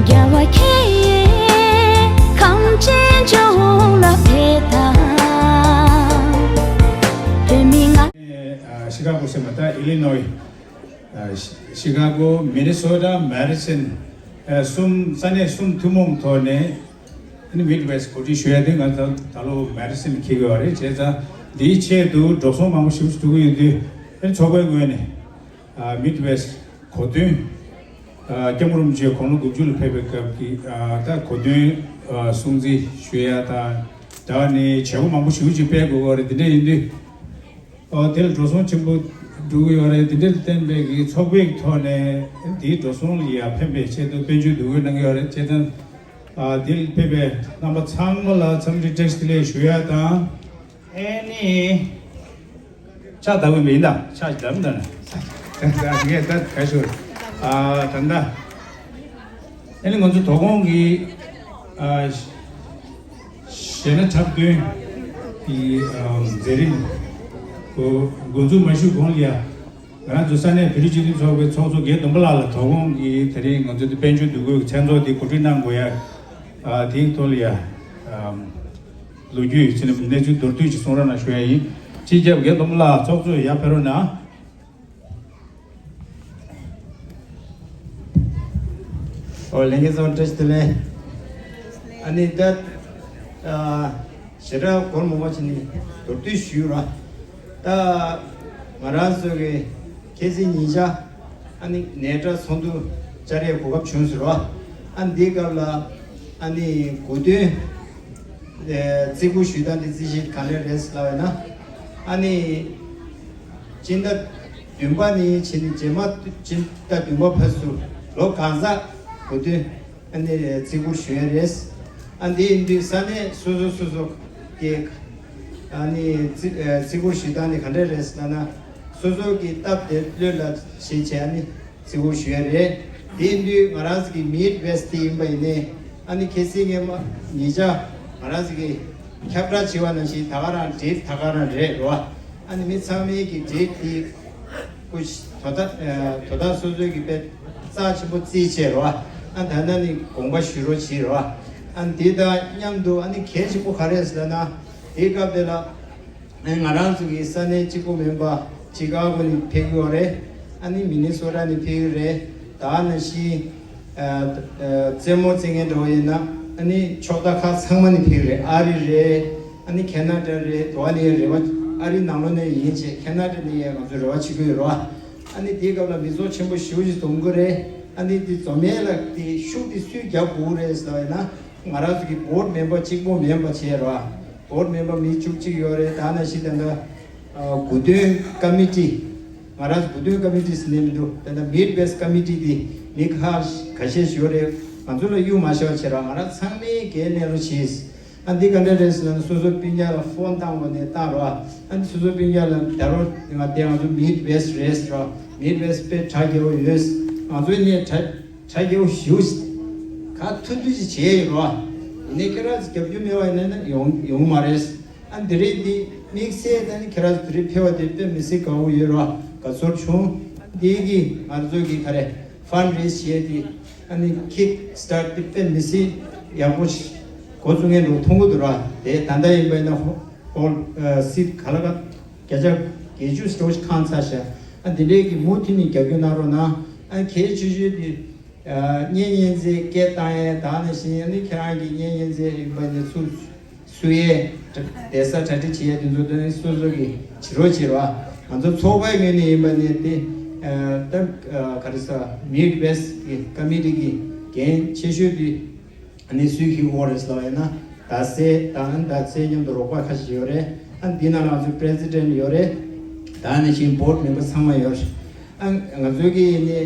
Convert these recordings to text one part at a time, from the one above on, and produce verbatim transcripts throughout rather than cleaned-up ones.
རྒྱལ་བ་ཁྱེད་ཡིས་གངས་ཅན་ལྗོངས་ལ་ཕེབས་དང་། བོད་མི་ང་། ཨ་ཤི་ཀ་གོ་ཟེར་མ་ད་ཨི་ལི་ནོའི། ཨ་ཤི་ཤི་ཀ་གོ། མི་ནི་སོ་ཊ། མེ་ཌི་སོན། ཨ་གསུམ་ས་གནས་གསུམ་ཐུན་མོང་ཐོག་ནས་ཨ་ནི་མིཌ་ཝེ་སི་གོ་སྒྲིག་ཞུ་ཡ་དེ་ང་ད་ད་ལོ་མེ་ཌི་སོན་འཁེལ་གྱི་ཡོད་རེད། བྱས་ཙང་འདིའི་ཆེད་དུ་འགྲོ་སོང་མང་པོ་ཞེ་པོ་ཞིག་འགྲོ་གི་ཡོད་དུས། ཨ་ནི་ཚོགས་པའི་ངོས་ནས། ཨ་མིཌ་ཝེ་སི་གོ་སྟོན། ཨ་སྐྱབས་མགོན་རིན་པོ་ཆེ་དགུང་ལོ་དགུ་བཅུ་ལ་ཕེབས་པའི་སྐབས་ཀྱི་ཨ་ད་གོ་སྟོན་ཨ་སྲུང་བརྩི་ཞུ་ཡ་དང་སྦྲགས་ནས་བྱེད་སྒོ་མང་པོ་ཞེ་པོ་ཅིག་སྤེལ་དགོས་ཀྱི་ཡོད་རེད། དེ་འདྲ་ཡིན་དུས། ཨ་དེ་ལ་འགྲོ་སོང་ཆེན་པོ་འགྲོ་གི་ཡོད་རེད། དེ་འདྲ་ལ་བརྟེན་པའི་གི་ཚོགས་པའི་ཐོག་ནས་དེའི་འགྲོ་སོང་ལ་ཡ་ཕན་པའི་ཆེད་དུ་དཔལ་འབྱོར་འདུ་འགོད་གནང་གི་ཡོད་རེད། བྱས་ཙང་ཨ་དེ་ལ་ཕེབས་པའི་རྣམ་པ་ཚང་མ་ལ་འཚམས་འདྲི་བཀྲ་ཤིས་བདེ་ལེགས་ཞུ་ཡ་དང་། ཨེ་ནི། ཕྱག་བརྡབ་གི་མིན་ད། ཕྱག་བརྡབ་མི་འདུག་ན། ངས་ད་ག་ཞུ། ཨ་ད་ད། ཨེ་ནི་ང་ཚོ་དོ་དགོང་གི་ཨ་གཞས་སྣ་འཁྲབ་སྟོན་གྱི་ཨ་མཛད་རིམ་གོ་འགོ་འཛུགས་མ་ཞུས་གོང་ལ་ཡ། ང་རང་ཚོ་ས་གནས་བོད་རིགས་སྤྱི་མཐུན་ཚོགས་པའི་ཚོགས་གཙོ་རྒན་སྡོམ་པ་ལགས་ལ་དོ་དགོང་གི་དེ་རིང་ང་ཚོ་དེ་དཔལ་འབྱོར་འདུ་འགོད་ཀྱི་མཚན་ཚོགས་དེ་གོ་སྒྲིག་གནང་དགོས་ཡ། ཨ་དེའི་ཐོག་ལ་ཡ། ཨ་ལོ་རྒྱུས་ཀྱི་ཆེད་ནས་གནས་ཚུལ་མདོར་བསྡུས་ཅིག་གསུང་རོགས་གནང་ཞུ་ཡ་ཡིན། སྤྱི་ཁྱབ་རྒན་སྡོམ་པ་ལགས་ཚོགས་གཙོས་ཡར་ཕེབས་རོགས་གནང་། ཨོ་ལྷན་རྒྱས་ཚོ་བཀྲ་ཤིས་བདེ་ལེགས། ཨ་ནི་ད་ཨ་ཞེ་དྲག་སྒོར་མོ་བ་ཕྱིན་ནས་མདོར་བསྡུས་ཞུས་ར། ད་ང་རང་ཚོ་གི་ཁ་སང་ཉིན་ཞག་ཨ་ནི་ནས་ཊ་ཚོགས་འདུ་བཅར་ཡའི་གོ་སྐབས་བྱུང་ཟེར་བ། ཨ་འདིའི་སྐབས་ལ་ཨ་ནི་གོ་སྟོན་ཨེ་བརྩི་བཀུར་ཞུ་སྟངས་དེ་རྩིས་གཞི་ག་འདྲ་རེད་ལབ་ཡ་ན། ཨ་ནི་སྤྱི་ཟླ་བདུན་པ་ནས་བྱས་ནས་རྗེས་མ་སྤྱི་ཟླ་བདུན་པ་བར་དུ་ལོ་གང་ཟག་གོ་སྟོན་ཨ་ནི་བརྩི་བཀུར་ཞུ་ཡ་རེད། ཨ་འདི་ཡིན་དུས་ས་གནས་སོ་སོ་སོ་སོ་གི་ཨ་ནི་བརྩི་ཨ་བརྩི་བཀུར་ཞུ་སྟངས་དེ་ག་འདྲ་རེད་ལབ་ན། སོ་སོ་གི་སྟབས་བདེ་ལྷོད་ལ་བྱེད་བྱས་ཨ་ནི་བརྩི་བཀུར་ཞུ་ཡ་རེད། དེ་ཡིན་དུས་ང་རང་ཚོ་གི་མིཌ་ཝེ་སི་ཊི་ཡིན་པ་ཡིན་ནའི་ཨ་ནི་ཁ་སང་སྔོན་མ་ཉིན་ཞག་ང་རང་ཚོ་གི་ཁྱབ་བསྒྲགས་བྱས་པ་ནང་བཞིན་ད་ག་རང་འགྲིག་ད་ག་རང་རེད་རོ། ཨ་ནི་མི་ཚང་མས་ཀྱི་འགྲིག་དེ་ཀུ་ཤ་དོ་ད་ཨ་དོ་བདག་སོ་སོའི་གི་དཔེ་རྩ་ཆེན་པོ་རྩིས་བྱས་རོ། ཨ་ད་ནི་དགོངས་པ་ཞུ་རོགས་བྱེད་རོ། ཨ་ནི་དེ་དང་མཉམ་དུ་ཨ་ནི་གལ་ཆེན་པོ་ག་རེ་ཟེར་ན་དེའི་སྐབས་དེ་ལ། ང་རང་ཚོ་གི་ས་གནས་གཅིག་པོ་མིན་པ་ཅི་ཀ་གོ་ནས་ཕེབས་ཀྱི་ཡོད་རེད། ཨ་ནི་མི་ནི་སོ་ཊ་ནས་ཕེབས་ཀྱི་རེད། ད་ནང་བཞིན་ཨ་ཨ་རྩེད་མོ་རྩེ་མཁན་འདྲ་བོ་ཡིན་ན་ཨ་ནི་ཕྱོགས་མཐའ་ཁག་ཚང་མ་ནས་ཕེབས་ཀྱི་རེད། ཨ་རི་རེད། ཨ་ནི་ཁེ་ན་ཌ་རེད། དེ་བ་ནས་རེ་བ། ཨ་རི་ནང་ལོགས་ནས་ཡིན་བྱས་ཁེ་ན་ཌ་ནས་ཡང་ང་ཚོ་རེ་བ་བྱེད་ཀྱི་ཡོད་རེད་བ། ཨ་ནི་དེའི་སྐབས་ལ་མི་ཚོགས་ཆེན་པོ་ཞེ་པོ་ཅིག་འཛོམས་ཀྱི་རེད། ཨ་ནི་དེ་འཛོམས་ཡས་ལ་དེ་ཤུགས་དེ་སུས་རྒྱབ་དགོས་རེད་ཟེར་བ་ཡིན་ན། ང་རང་ཚོ་གི་བྷོ་ཌི་མེམ་བར་གཅིག་པོ་མིན་པ་བྱས་ར། བྷོ་ཌི་མེམ་བར་མི་བཅུ་གཅིག་ཡོད་རེད། ད་ནང་བཞིན་ད་ལྟ་ཨ་དགུ་སྟོན་ཀ་མི་ཊི། ང་རང་ཚོ་དགུ་སྟོན་ཀ་མི་ཊི་ཟེར་ནས་མི་འདུག་ད་ལྟ་མིཌ་ཝེ་སི་ཊི་ཀ་མི་ཊི་དེ་མི་ཁག་ཁ་ཤས་ཤིག་ཡོད་རེད། ང་ཚོ་ལ་གཡུག་མ་བཞག་པ་བྱས་ར། ང་རང་ཚང་མས་འགན་ལེན་རོགས་བྱེད། ཨ་འདི་ག་འདྲ་རེད་ཟེར་ན་སོ་སོ་སྤུན་ཀྱག་ལ་ཕོན་བཏང་བ་ནས་བཏང་ར། ཨ་འདི་སོ་སོ་སྤུན་ཀྱག་ལ་ད་རོགས་ང་དེ་ང་ཚོ་མིཌ་ཝེ་སི་ཊི་རེད་ཟེར་ར། མིཌ་ཝེ་སི་ཊི་དཔེ་གྲ་རྒྱས་པོ་ཡོད། ང་ཚོ་ནས་གྲ་གྲ་རྒྱས་པོ་ཞེ་པོ་ཞིག་ག་ཐུབ་ཐུབ་ཅིག་བྱས་ཡོད་རེད་བ། ཡིན་ནའི་ཁྱེད་རང་ཚོ་རྒྱབ་སྐྱོར་མེད་པ་ཡིན་ན་ཡོང་ཡོང་མ་རེད། ཨ་འདི་རེད། འདི་དམིགས་བསལ་ད་ནི་ཁྱེད་རང་ཚོ་དེ་རིང་ཕེབས་པ་དེ་དཔེ་མི་སྲིད་དགའ་པོ་ཡོད་རེད་བ། དགའ་ཚོར་བྱུང་། འདི་གི་ང་ཚོ་གི་ག་རེ་ཕན་རེ་ཟི་བྱས་ཏེ་ཨ་ནི་ཀིག་སི་ཊར་ཊི་དེ་དཔེ་མི་སྲིད་ཡག་པོ་ཞིག་འགོ་བཙུགས་མཁན་འདྲ་མཐོང་གི་འདུག་ར། དེ་ད་ལྟ་ཡིན་པ་ཡིན་ན་ཧོ་ཧོལ་ཨ་སིཊ་ག་ལ་ག་བརྒྱ་ཆ་བརྒྱད་ཅུ་ཙམ་ཞིག་ཁེངས་ཚར་ཤག་ཨ་འདི་འདྲའི་གི་མུ་མཐུད་ནས་རྒྱབ་སྐྱོར་གནང་རོགས་གནང་། ཨ་གལ་ཆེ་ཤོས་དེ་ཨ་གཉེན་ཉེ་ཚན་སྐད་བཏང་ཡས་དང་ནང་བཞིན་ཨ་ནི་ཁྱེད་རང་གི་གཉེན་ཉེ་ཚན་ཡིན་པ་ནི་ཚུར་བསུ་ཡས་བསྡད་ས་གྲ་སྒྲིག་བྱེད་ཡས་དེ་ཚོ་དེ་ནི་སོ་སོ་གི་བྱེད་རོགས་བྱེད་རོགས། ང་ཚོ་ཚོགས་པའི་ངོས་ནས་ཡིན་པ་ནི་དེ་ཨ་ད་ཨ་ག་རེ་ཟ་མིཌ་ཝེ་སི་ཊི་གི་ཀ་མི་ཊི་གི་འགན་ཆེ་ཤོས་དེ། ཨ་ནི་སུའི་ཁྱི་ཨོ་རེད་ལབ་ཡིན་ན་ད་སེ་དང་ད་སེ་མཉམ་དུ་རོགས་པ་ཁ་ཤས་ཡོད་རེད། ཨ་འདི་ནང་ལ་ང་ཚོའི་པི་རེ་སི་ཌེན་ཊི་ཡོད་རེད། ད་ནི་ཤིང་བྷོ་ཌི་མེམ་བར་ཚང་མ་ཡོད་རེད། ཨ་ང་ཚོའི་གི་ནི་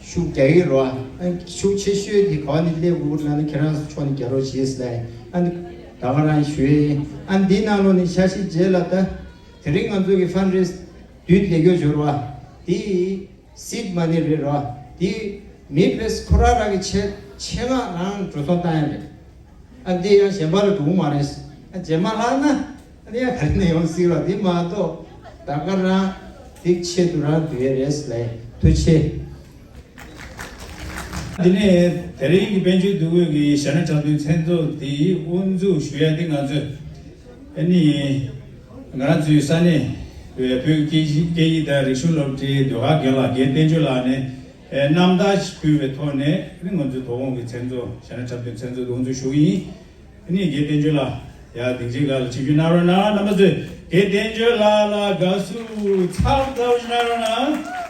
ཤུགས་རྒྱག་གི་རོ། ཨ་ཤུགས་ཆེ་ཤོས་དེ་ག་བ་ནས་སླེབས་དགོས་ལབ་ན་ཁྱེད་རང་ཚོ་ཕྱོགས་ནས་རྒྱག་རོགས་བྱེད་ཟེར་ལབ་ཡིན། ཨ་ནི་ད་ག་རང་ཞུ་ཡས་ཡིན། ཨ་འདི་ནང་ལོགས་ནས་འཆར་གཞི་རྗེས་ལ་ད་དེ་རིང་ང་ཚོའི་གི་ཕན་རེ་སི་བདུན་ལས་རྒྱུ་འབྱོར་བ་དེ། སིཌ་མ་ནི་རེད་རོ། དེ་མིཌ་ཝེ་སི་ཊི་ཁོ་རང་རང་གི་ཆེད་ཆེད་མངགས་རང་འགྲོ་སོང་བཏང་ཡ་རེད། ཨ་འདི་ཡང་གཞན་པ་ལ་འགྲོ་གི་མ་རེད། ཨ་རྗེས་མ་ལྷག་ན་ཨ་འདི་ཡང་ག་རེ་ནས་ཡོང་སྲིད་རོ། འདི་མ་གཏོགས་ད་ག་རང་འདི་ཆེད་དུ་རང་འདུས་ཡ་རེད་ལབ་ཡ། ཐུགས་རྗེ་ཆེ། དེ་ནས་དེ་རིང་གི་དཔལ་འབྱོར་འདུ་འགོད་ཀྱི་ཞྭ་སྣ་འཁྲབ་སྟོན་མཚན་ཚོགས་འདི་དབུ་འཛུགས་ཞུ་ཡ་འདི་ང་ཚོས་ཨ་ནི་ང་རང་ཚོའི་ས་གནས་བོད་ཀྱི་སྐད་ཡིག་དང་རིག་གཞུང་སློབ་གྲྭའི་ཟློས་གར་རྒན་ལགས་རྒན་བསྟན་ཆོས་ལགས་ནས་རྣམ་ཐར་ཞིག་ཕུལ་བའི་ཐོག་ནས་ཨ་ནི་ང་ཚོའི་དོ་དགོང་གི་མཚན་ཚོགས་ཞྭ་སྣ་འཁྲབ་སྟོན་མཚན་ཚོགས་འདི་དབུ་འཛུགས་ཞུ་གི་ཡིན། ཨ་ནི་རྒན་བསྟན་ཆོས་ལགས་ཡར་སྡིངས་ཆའི་སྒང་ལ་ཆིབས་བསྒྱུར་གནང་རོགས་གནང་། རྣམ་པ་ཚོས་རྒན་བསྟན་ཆོས་ལགས་ལ་དགའ་བསུ་ཚ་པོ་ཚ་པོ་ཞིག་གནང་རོགས་གནང་།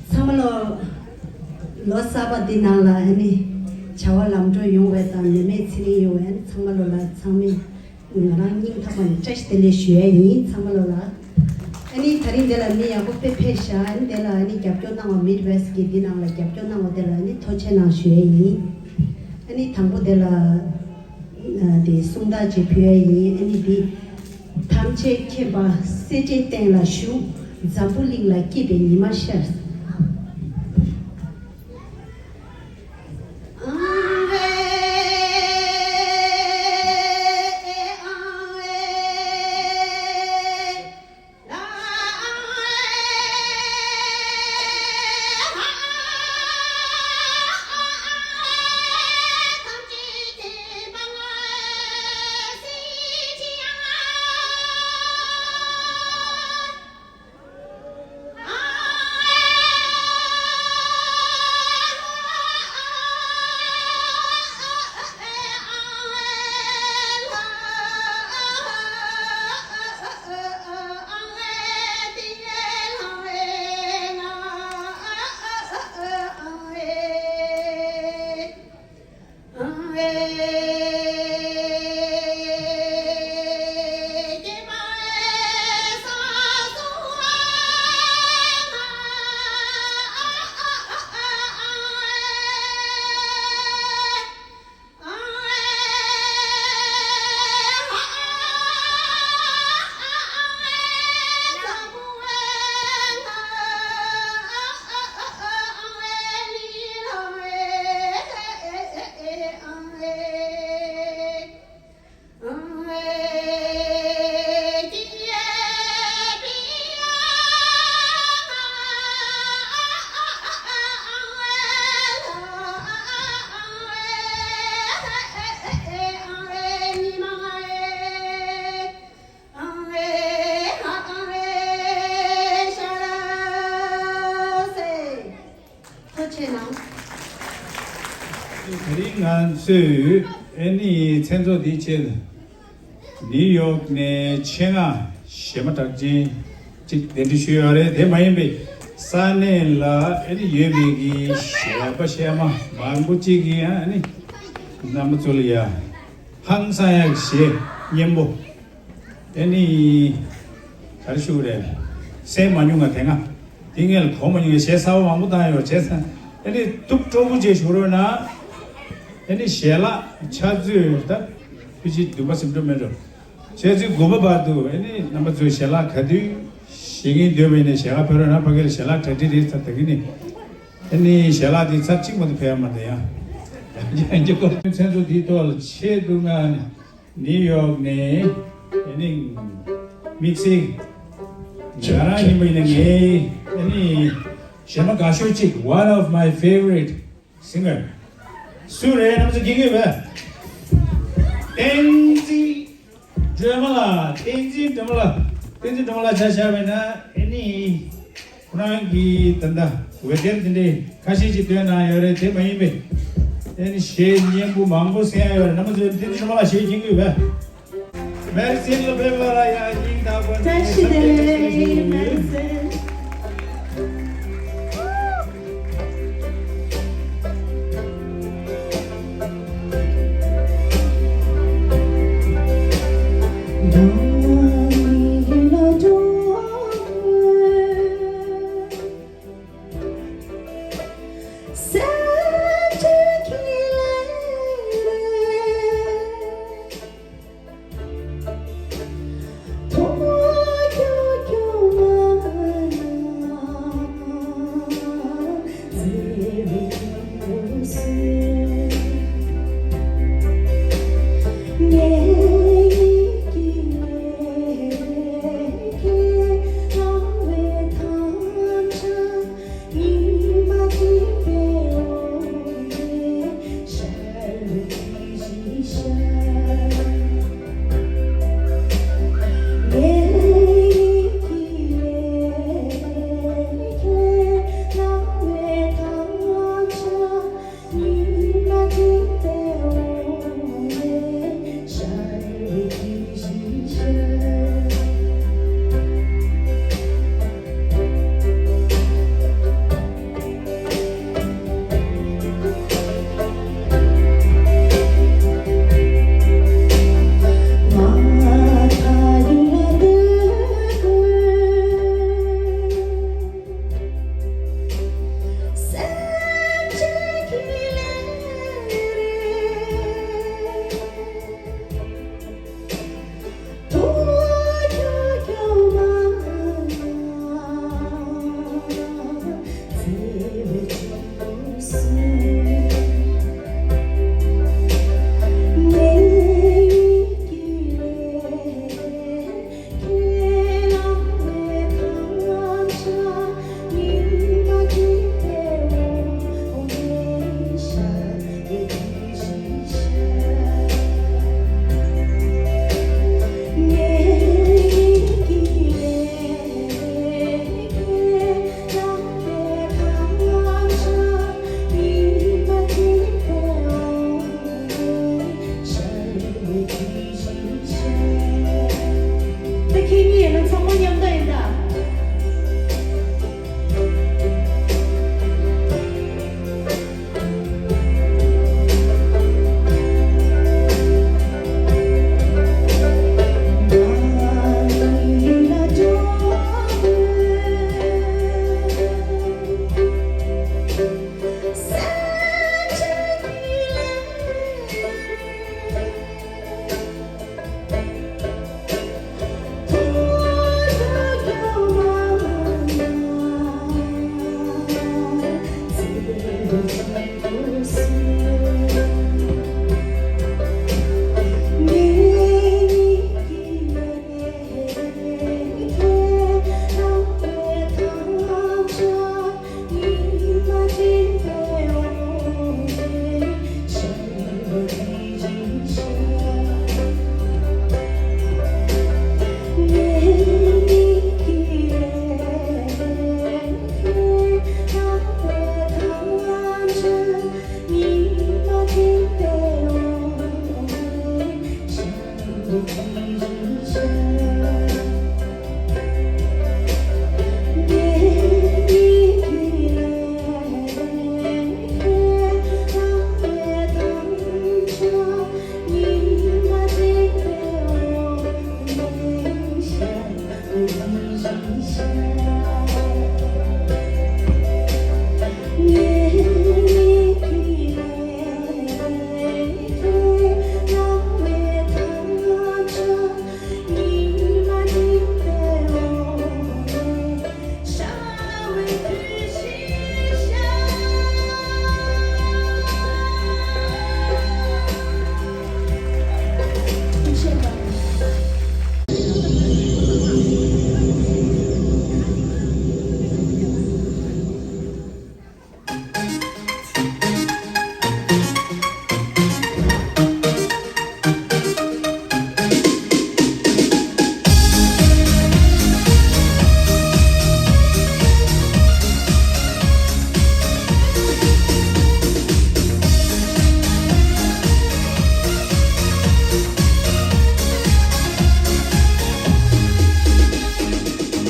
ཚང་མ་ལོ། ལོ་གསར་པ་འདི་ནང་ལ་ཨ་ནི་བྱ་བ་ལམ་འགྲོ་ཡོང་བའི་དང་ནད་མེད་ཚེ་རིང་ཡོང་བའི་ཚང་མ་ལོ་ལ་ཚང་མས་ང་རང་སྙིང་ཐག་པ་ནས་བཀྲ་ཤིས་བདེ་ལེགས་ཞུ་ཡ་ཡིན། ཚང་མ་ལོ་ལ། ཨ་ནི་དེ་རིང་འདི་ལ་མི་ཡག་པོ་དཔེ་ཕེབས་ཤག་ཨ་ནི་དེ་ལ་ཨ་ནི་རྒྱབ་སྐྱོར་གནང་བ་མིཌ་ཝེསྟ་གི་འདི་ནང་ལ་རྒྱབ་སྐྱོར་གནང་བ་དེ་ལ་ཨ་ནི་ཐུགས་རྗེ་གནང་ཞུ་ཡ་ཡིན། ཨ་ནི་དང་པོ་དེ་ལ་ཨ་དེ་གསུང་རྟགས་ཅིག་ཕུལ་ཡ་ཡིན། ཨ་ནི་འདི། ཐམས་ཅད་མཁྱེན་པ་སྲས་བཅས་སྟེང་ལ་བཞུགས། འཛམ་བུ་གླིང་ལ་སྐྱིད་པའི་ཉི་མ་ཤར། ཐུགས་རྗེ་གནང་། དེ་རིང་ང་ཚོས་ཨེ་ནི་མཚན་ཚོགས་འདིའི་ཆེད་ནིའུ་ཡོག་ནས་ཆེད་མངགས་གཞས་མ་གྲགས་ཅན་གཅིག་གདན་འདྲེན་ཞུས་ཡོད་རེད། དེ་མ་ཡིན་པའི་ས་གནས་ལ་ཨེ་ནི་ཡོད་པའི་གི་གཞས་པ་གཞས་མ་མང་པོ་གཅིག་གིས་ཨ་ནི་རྣམ་པ་ཚོ་ལ་ཡ་ཧང་སང་ཡག་གཞས་སྙན་པོ། ཨེ་ནི། ག་རེ་ཞུ་དགོས་རེད། གསན་མ་མྱོང་ང་དེ་སྔ། དེ་སྔ་ལ་གོ་མ་མྱོང་བའི་གཞས་གསར་པ་མང་པོ་བཏང་ཡོད་བྱས་ཙང་། ཨེ་ནི་ཐུགས་སྤྲོ་པོ་བྱས་བཞུགས་རོགས་གནང་། ཨེ་ནི་ཞལ་ལག་ཕྱག་མཛོད་ད། ཕུ་ཅི་འདུག་པ་སེམས་སྤྲོ་མེད་འགྲོ། ཕྱག་མཛོད་དགུ་པ་བར་དུ་ཨེ་ནི་རྣམ་པ་ཚོས་ཞལ་ལག་ག་དུས་བཞེས་མཁན་འདོད་པ་ཡིན་ན་ཞལ་ལག་ཕུལ་རོགས་གནང་། ཕ་གི་ལ་ཞལ་ལག་གྲ་སྒྲིག་རེད་ཚ་ད་གི་ནི། ཨེ་ནི་ཞལ་ལག་དེ་ཚར་གཅིག་མ་གཏོགས་ཕུལ་ཡ་མ་རེད་ཡ། ཡང་ཡང་གི་སྐོར་མཚན་ཚོགས་དེའི་ཐོག་ལ་ཆེད་དུ་ང་ནི། ནིའུ་ཡོག་ནས་ཨ་ནི་དམིགས་བསལ་ང་རང་ཡིན་པ་ཡིན་ན་ངའི་ཨ་ནི་གཞས་མ་དགའ་ཤོས་གཅིག one of my favorite singer སུ་རེད་རྣམ་པ་ཚོ་མཁྱེན་གྱི་ཡོད་པས། བསྟན་འཛིན་སྒྲོལ་མ་ལགས། བསྟན་འཛིན་སྒྲོལ་མ་ལགས། བསྟན་འཛིན་སྒྲོལ་མ་ལགས་ཆ་བཞག་པ་ཡིན་ན་ཨ་ནི། ཁོ་རང་གིས་ད་ལྟ་འོད་སྡེར་དེ་འདྲའི་ཁ་ཤས་ཅིག་བཏོན་གནང་ཡོད་རེད། དེ་མ་ཡིན་པའི་ཨེ་ནི་གཞས་སྙན་པོ་མང་པོ་གསན་ཡ་ཡོད་རེད། རྣམ་པ་ཚོས་དེ་ཚོ་ཚང་མ་ལ་གཞས་མཁྱེན་གྱི་ཡོད་པས། Merci Lopez ལ་ཡང་སྙིང་ཐག་པ་ནས་བཀྲ་ཤིས་བདེ་ལེགས། Merci.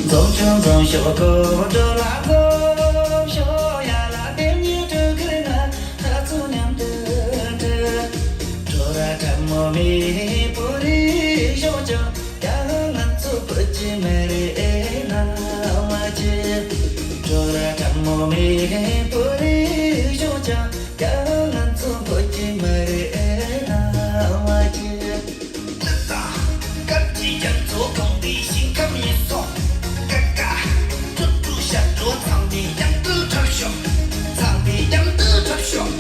འཛོམས་ཆུང་འཛོམས་ཤོག་གོ་འགྲོ་ལ་འཛོམས་ཤོག་ཡ་ལ་དེ་ཉིད་དུ་ཁུར་ན་ཐག་ཚུ་མཉམ་དུ་འདྲེས། འགྲོ་ར་ཁྲ་མོ་མི་བོད་རིགས་ཤོག་ཅང་ཡ་ང་ཚོ་བོད་ཀྱི་མི་རིགས་ཨེ་ན་མ་ཅི། འགྲོ་ར་ཁྲ་མོ་མི་བོད་རིགས་ཤོག་ཅང་ཡ་ང་ཚོ་བོད་ཀྱི་མི་རིགས་ཨེ་ན་མ་ཅི། ཀ་ཀ། སྐད་ཀྱི་རྒྱ་མཚོ་གང་བའི་ཞིང་ཁམས་ཡིན་སོང་། ཀ་ཀ། ཀྲུ་ཀྲུ་ཞབས་བྲོ་ཚང་མས་མཉམ་དུ་འཁྲབ་ཤོག་ཚང་མས་མཉམ་དུ་འཁྲབ་ཤོག་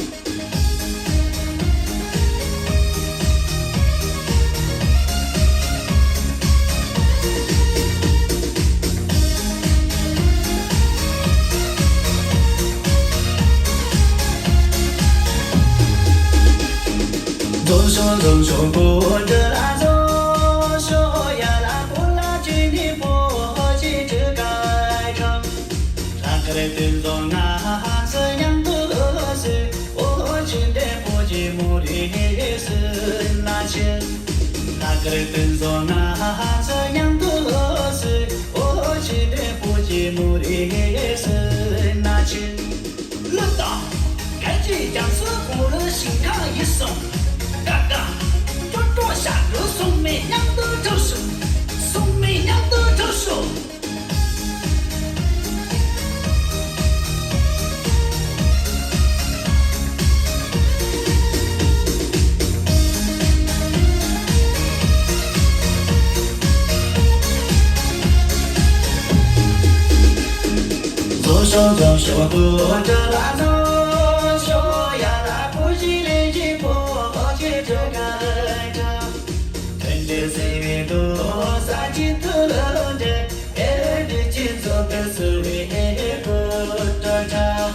འཛོམས་ཤོག་འཛོམས་ཤོག་བོད་འདི་ལ་འཛོམས་ཤོག་ཡ་ལ་བོད་ལ་བཅོས་ནས་བོད་ཀྱི་སྒྲིག་འགལ་འཁྲབ། ལྷག་དཀར་སྟོན་འཛོམས་ང་ཚོ་མཉམ་དུ་བསུ། བོད་ཀྱི་འདྲེ་བོད་ཀྱི་མོ་རེ་སུ་ན་ཆི། ལྷག་དཀར་སྟོན་འཛོམས་ང་ཚོ་མཉམ་དུ་བསུ། བོད་ཀྱི་འདྲེ་བོད་ཀྱི་མོ་རེ་སུ་ན་ཆི། ལོ་ཏོ། ཕལ་ཆེར་རྒྱ་མཚོ་གུ་རུ་ཞིང་ཁམས་ཡིན་སོང་། ཀ་ཀ། ཀྲོ་ཀྲོ་ཞབས་བྲོ་སོང་མེད་མཉམ་དུ་འཁྲབ་ཤོག་སོང་མེད་མཉམ་དུ་འཁྲབ་ཤོག་འཛོམས་ཤོག་འཛོམས་ཤོག་བོད་འདི་ལ་འཛོམས་ཤོག་ཡ་ལ་བོད་ཀྱི་ལས་ཀྱི་བོད་ཀྱི་སྒྲིག་འགལ་འཁྲབ། མཐུན་སྒྲིལ་བརྩེ་བའི་རྡོ་ས་གཅིག་ཏུ་བསྒྲིལ། ཨེ་རི་བོད་ཀྱི་འཛུགས་སྐྲུན་བསུ་བའི་སྐུ་དྲག་འཁྲབ།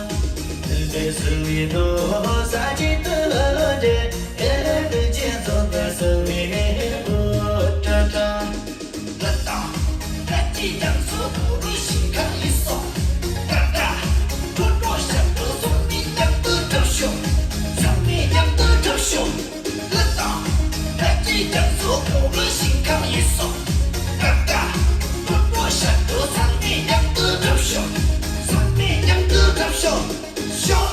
མཐུན་སྒྲིལ་བརྩེ་བའི་རྡོ་ས་གཅིག་ཏུ་བསྒྲིལ། ཨེ་རི་བོད་ཀྱི་འཛུགས་སྐྲུན་བསུ་བའི་སྐུ་དྲག་འཁྲབ། ཀླུ་དང་། ཀ་ཀི་རྒྱ་མཚོ་གུ་རུ་ཞིང་ཁམས་ཡིན་སོང་། ཀ་ཀ། ཀྲོ་ཀྲོ་ཞབས་བྲོ་ཚང་མས་མཉམ་དུ་འཁྲབ་ཤོག་ཚང་མས་མཉམ་དུ་འཁྲབ་ཤོག་ཀླུ་དང་། ཀ་ཀི་རྒྱ་མཚོ་གུ་རུ་ཞིང་ཁམས་ཡིན་སོང་། ཀ་ཀ། ཀྲོ་ཀྲོ་ཞབས་བྲོ་ཚང་མས་མཉམ་དུ་འཁྲབ་ཤོག་ཚང་མས་མཉམ་དུ་འཁྲབ་ཤོག་ཤོག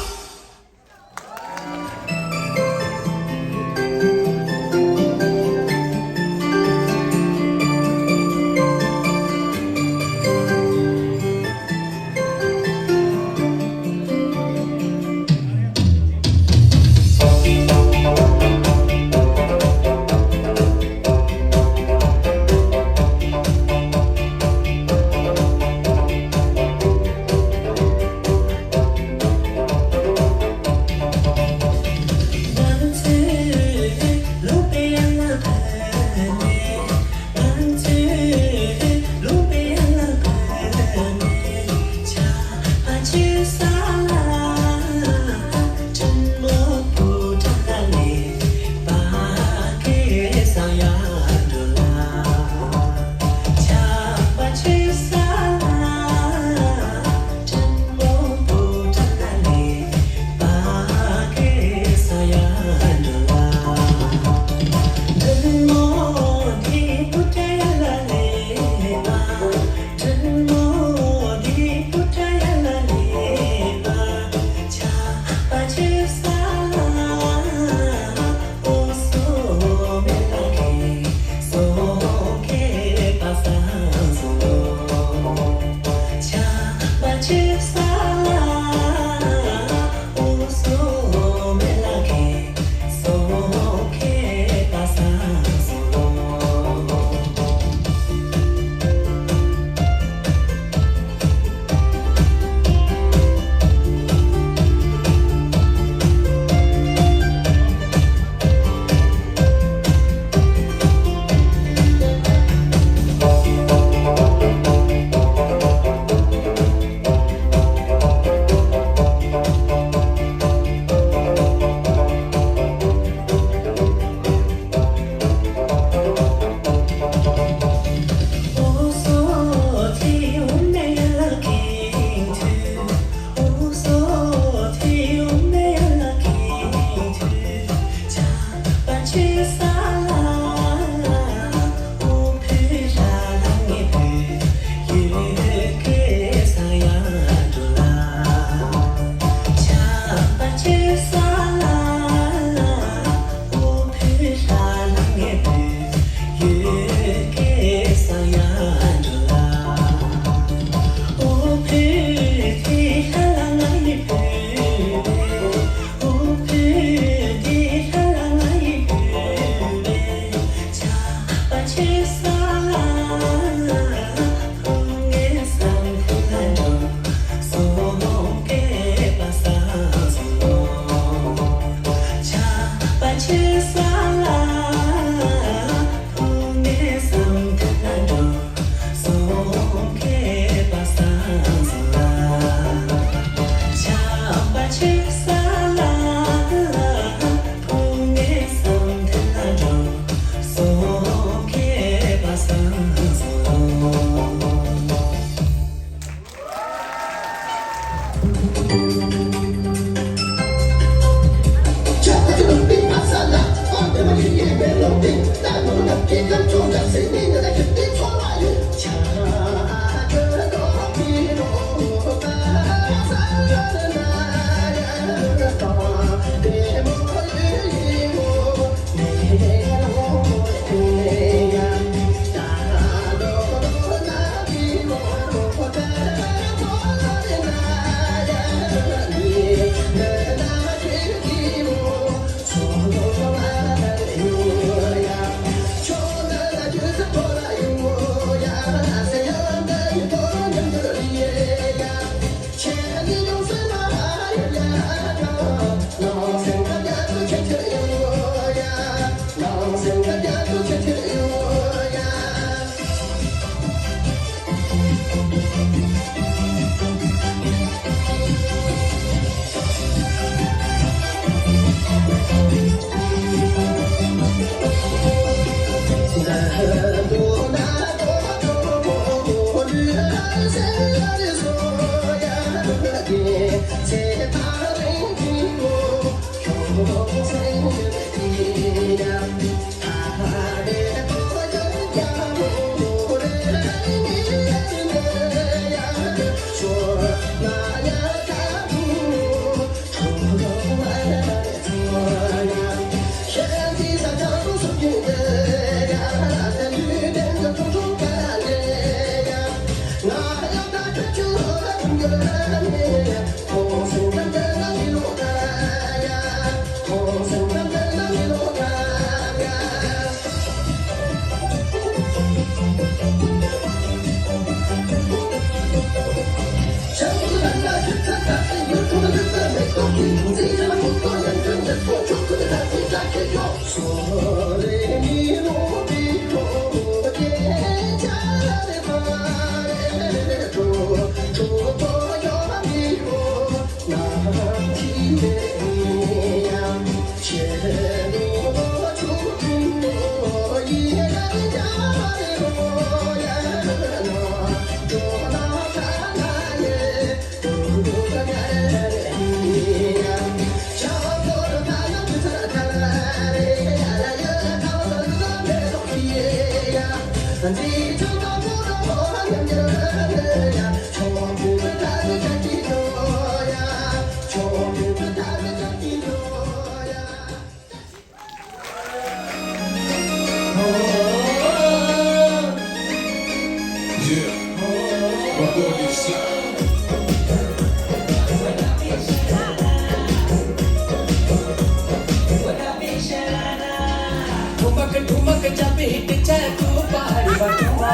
ठुमक ठुमक जब हिट चल तू पहाड़ी पर ठुआ,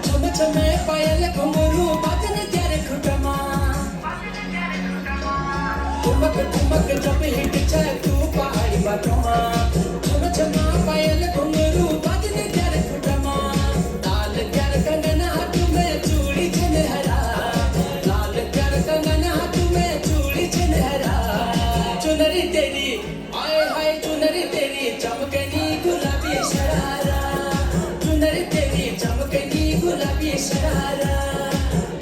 छम छम पायल घुंघरू बाजन जर खुटमा। ठुमक ठुमक जब हिट चल तू पहाड़ी पर ठुआ, छम छम पायल घुंघरू बाजन जर खुटमा। लाल प्यार कंगन हाथ में चूड़ी छनहरा, लाल प्यार कंगन हाथ में चूड़ी छनहरा। चुनरी तेरी आए हाय चुनरी तेरी चमकनी गुलाबी शरारा, चुनरी तेरी चमकनी गुलाबी शरारा,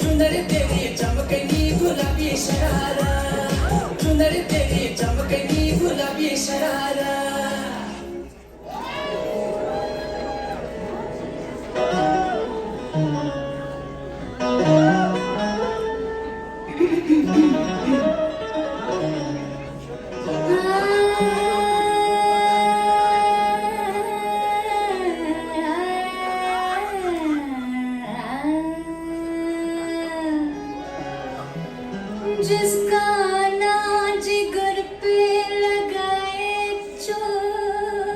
चुनरी तेरी चमकनी गुलाबी शरारा, चुनरी तेरी चमकनी गुलाबी शरारा। जिसका आना जिगर पे लगाए चोट,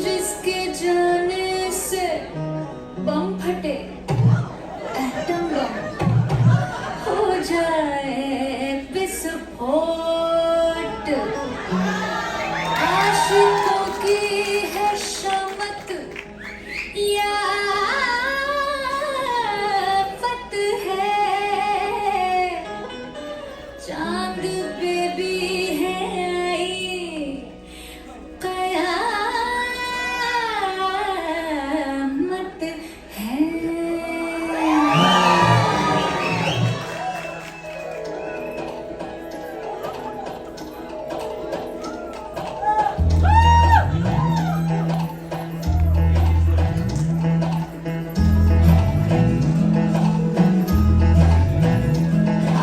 जिसके जाने से बम फटे, एटम बम हो जाए विस्फोट। आशिकों की है शामत, याफत है, चांद पे भी है आई कयामत।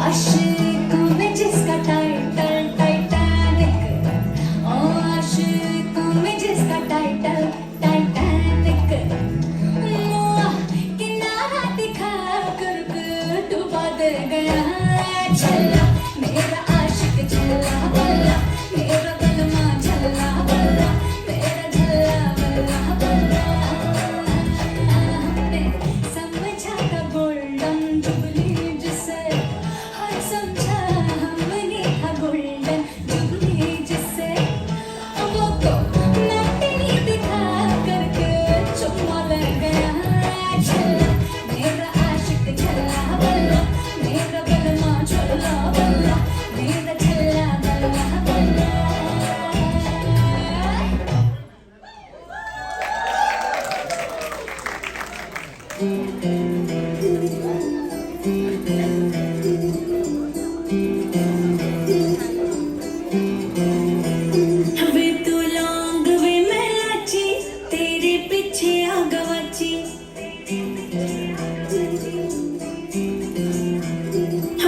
आशिकों में जिसका टाइटल टाइटैनिक, ओ आशिकों में जिसका टाइटल टाइटैनिक, मुआ किनारा दिखा कर डुबा दे गया। छल्ला मेरा आशिक छल्ला बल्ला, मेरा बलमा छल्ला बल्ला, मेरा छल्ला बल्ला बल्ला। मैं समझा था गोल्डन जुबली जिसे, हर समझा हमने था गोल्डन जुबली जिसे, वो तो नकली दिखा करके चुम्मा ले गया। छल्ला मेरा आशिक छल्ला बल्ला, मेरा बलमा छल्ला बल्ला, मेरा छल्ला बल्ला बल्ला। वे तू लौंग वे मैं लाची, तेरे पीछे आ गवाची।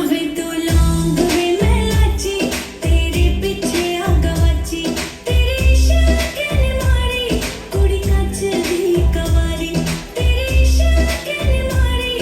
वे तू लौंग वे मैं लाची, तेरे पीछे आ गवाची। तेरे इश्क ने मारी कुड़ी कच्छ दी कवारी। तेरे इश्क ने मारी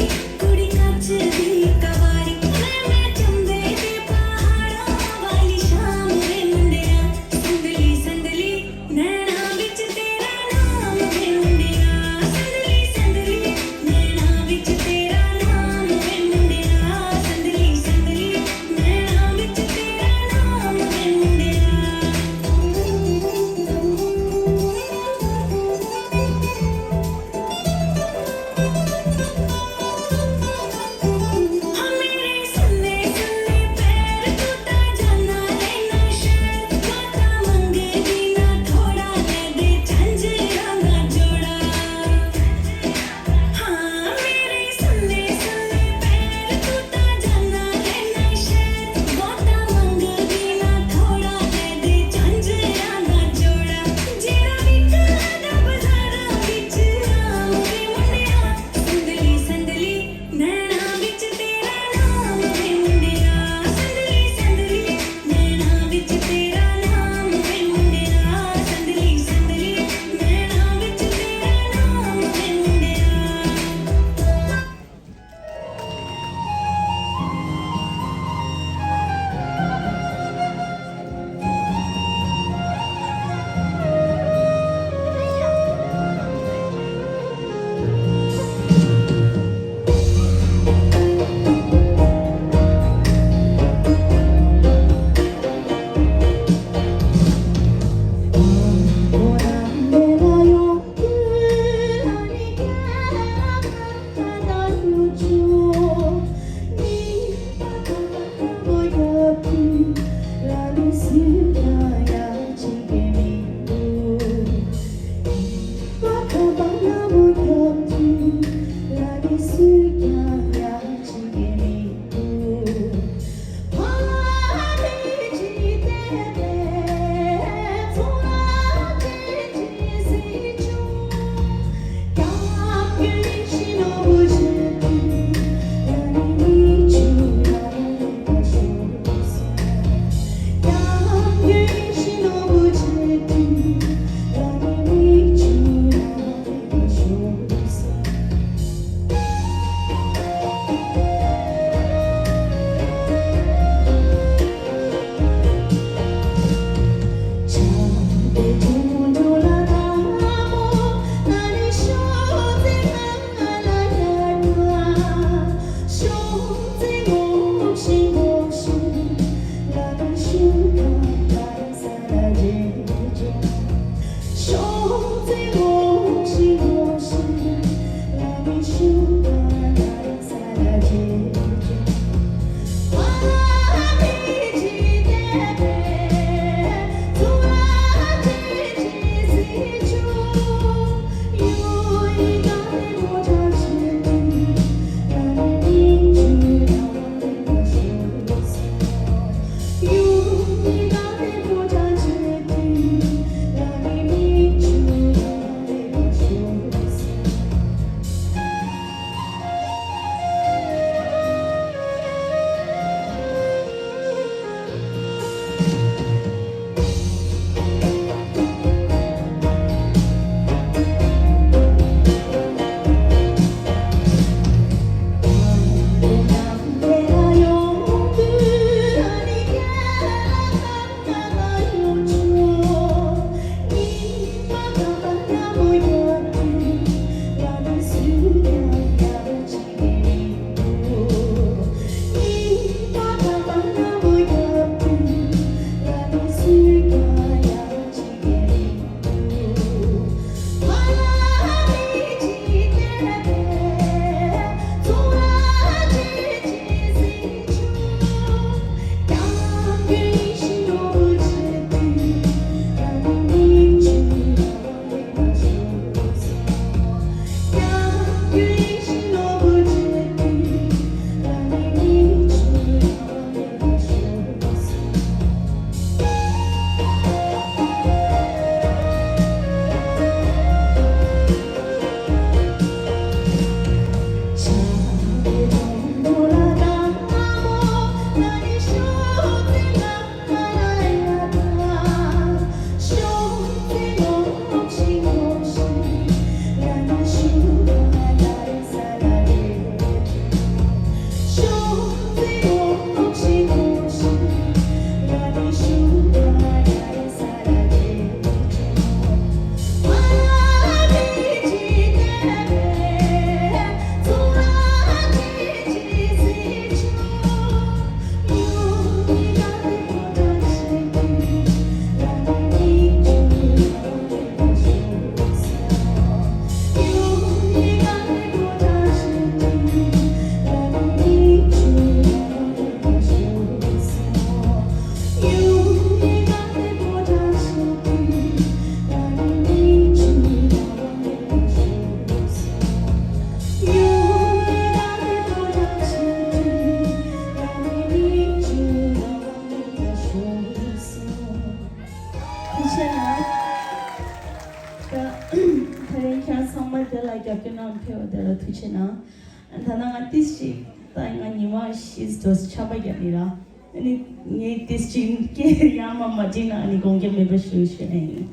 རྒྱབ་སྐྱོར་གནང་ཕེབས་པ་དེ་ལ་ཐུགས་རྗེ་གནང་། ཨ་ད་ནང་ང་ཏིས་ཅིག་ད་ང་ཉི་མ་བཞི་ཙམ་ཆར་པ་བརྒྱབ་ནི་ར། ཨ་ནི་ངས་ཏིས་ཅིག་སྐད་ཡར་མར་མ་འགྲིག་ན་ཨ་ནི་དགོངས་འགལ་མེད་པ་ཞུ་ཞུ་ནས་ཡིན།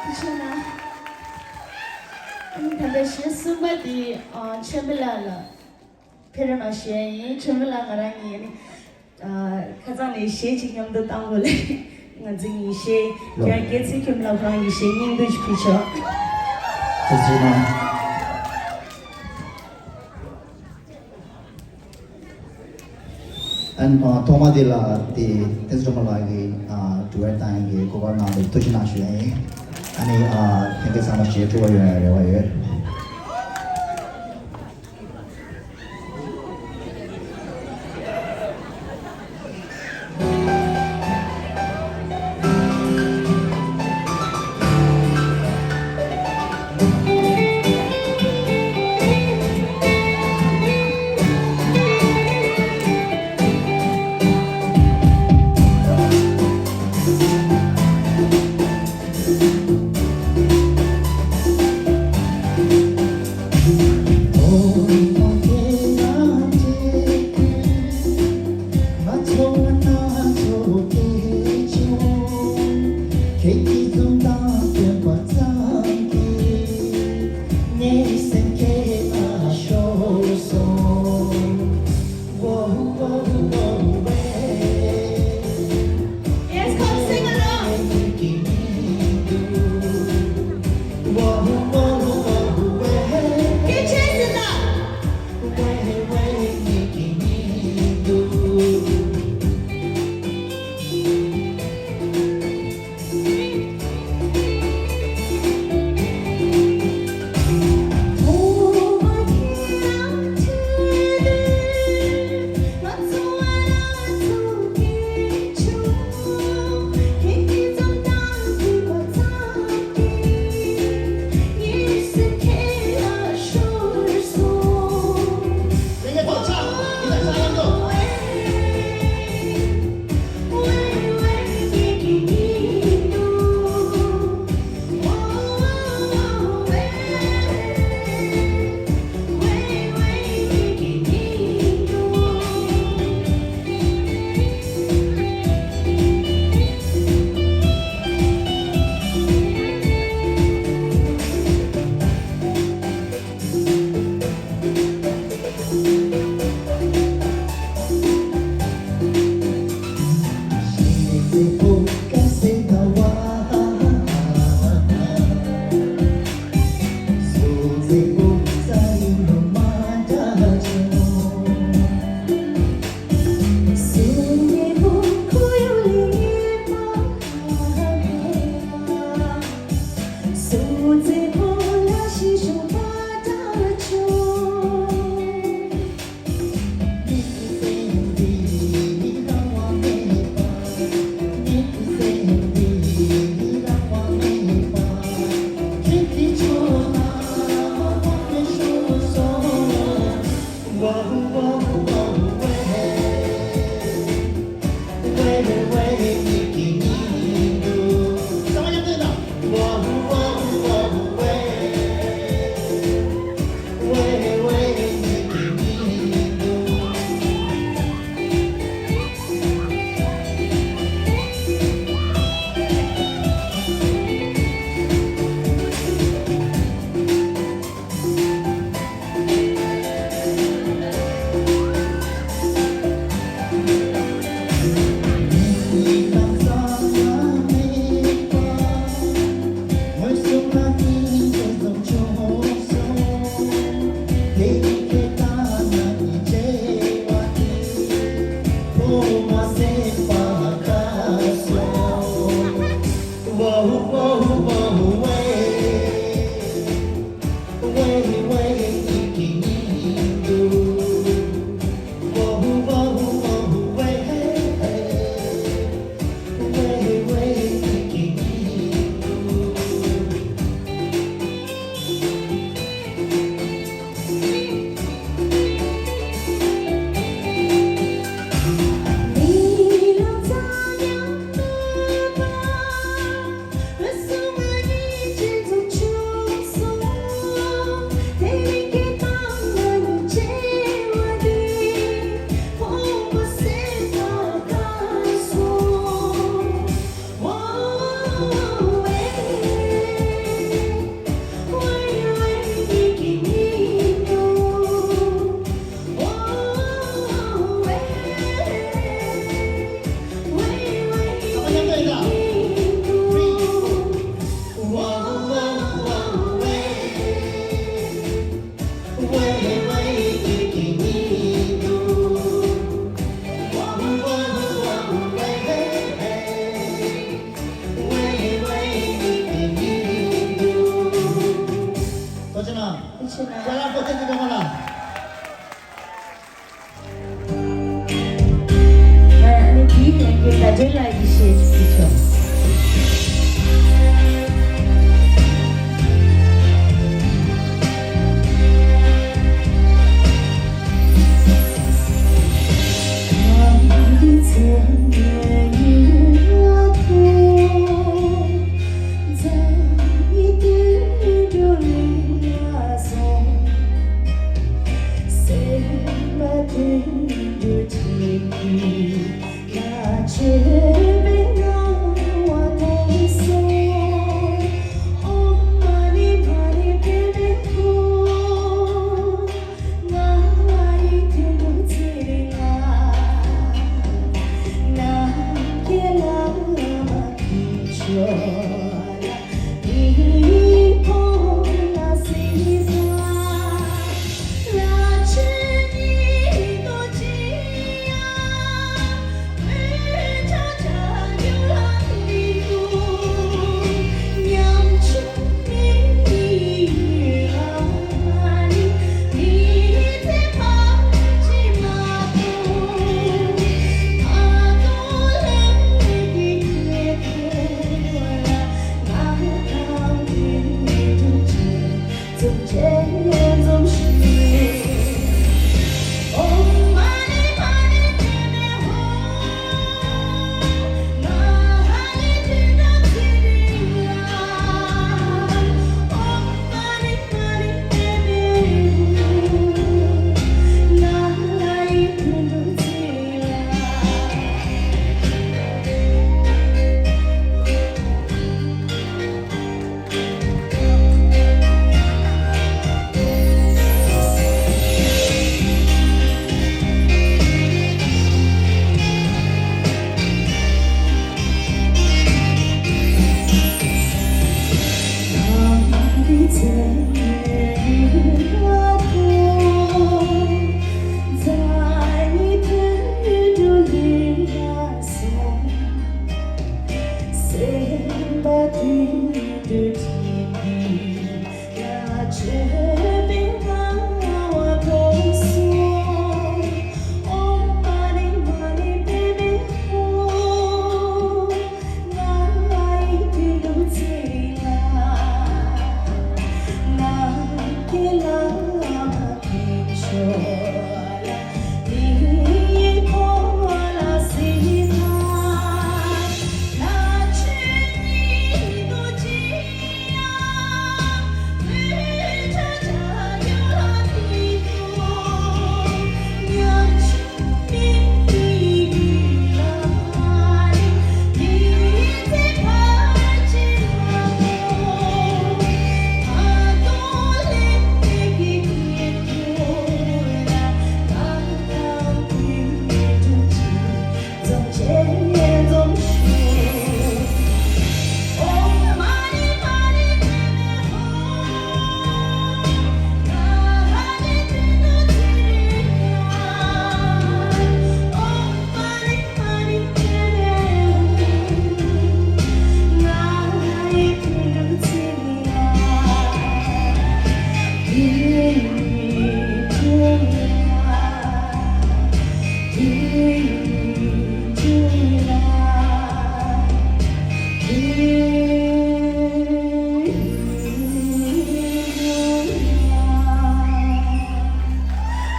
ཐུགས་རྗེ་གནང་། ཨ་ནི་ད་ལྟ་གཞས་གསུམ་པ་དེ་ཨ་ཆོས་འཕེལ་ལགས་ལ་ཕེབས་རོགས་གནང་ཞུ་ཡ་ཡིན། ཆོས་འཕེལ་ལགས་ང་རང་གཉིས་ཨ་ནི་ཨ་ཁ་སང་ནས་གཞས་གཅིག་མཉམ་དུ་བཏང་དགོས་ལས་ང་ཚོ་གཉིས་གཞས་ལོ་ཁྱེད་རང་སྐྱེས་ཚེ་ཁྱོད་ལ་ཁོ་རང་གི་གཞས་སྙིང་བསྡུས་ཤིག་ཕུལ་ཆོག་ཐུགས་རྗེ་གནང་། ཨན་ཨ་ཐོག་མ་དེ་ལ་དེ་ཏེ་སྒྲོལ་མ་ལགས་ཀྱིས་ཨ་འགྲུལ་བ་བཏང་ཡིན་གྱི་གོ་སྐབས་གནང་བའི་ཐུགས་རྗེ་གནང་ཞུ་ཡ་ཡིན། ཨ་ནི་ཨ་ལྷན་རྒྱས་ཚང་མ་ཞེ་དྲུག་པ་ཡོང་ཡ་རེ་བ་ཡོད།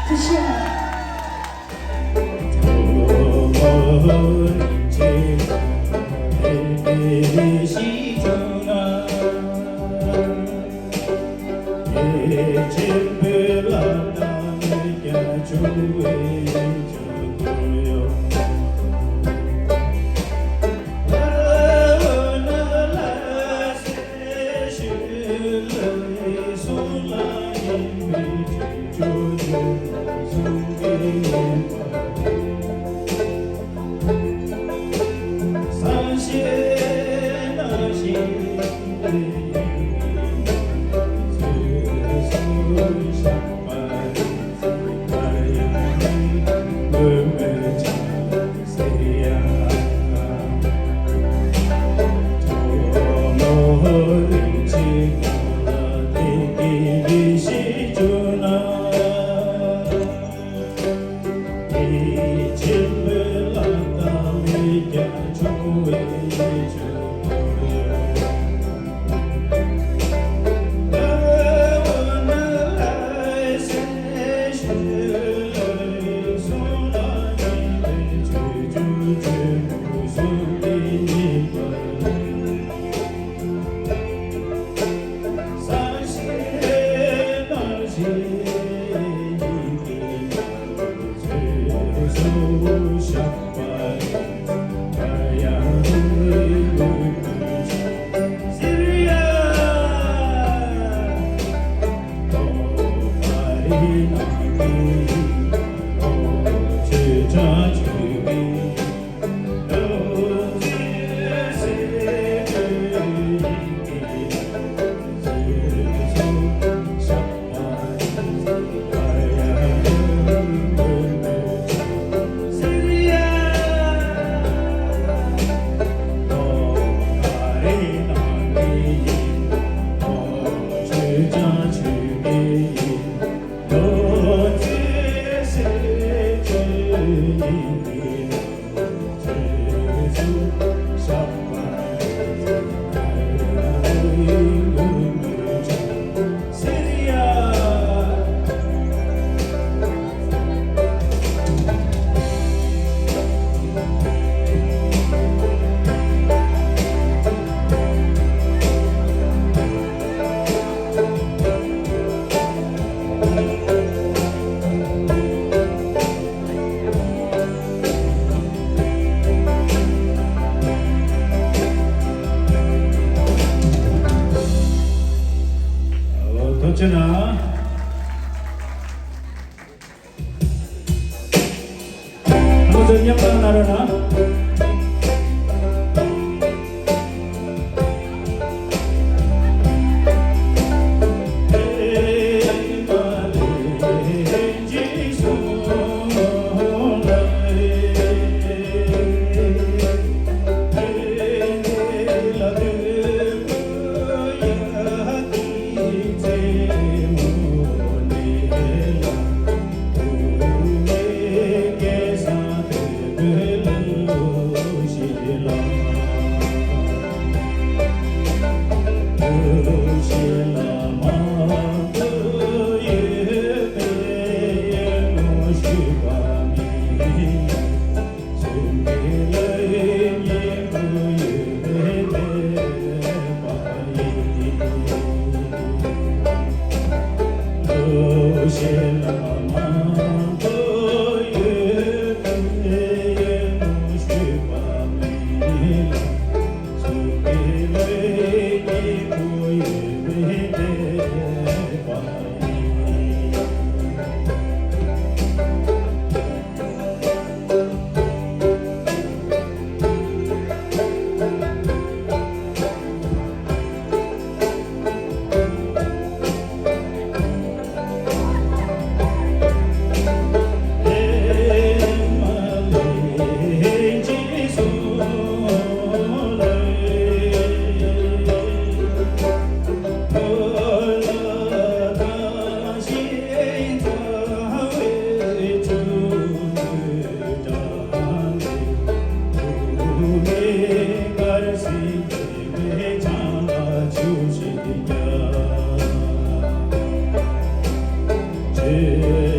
ཐུགས་རྗེ་གནང་། ང་ཚོ་མཉམ་དུ་གནང་རོགས་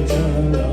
གནང་།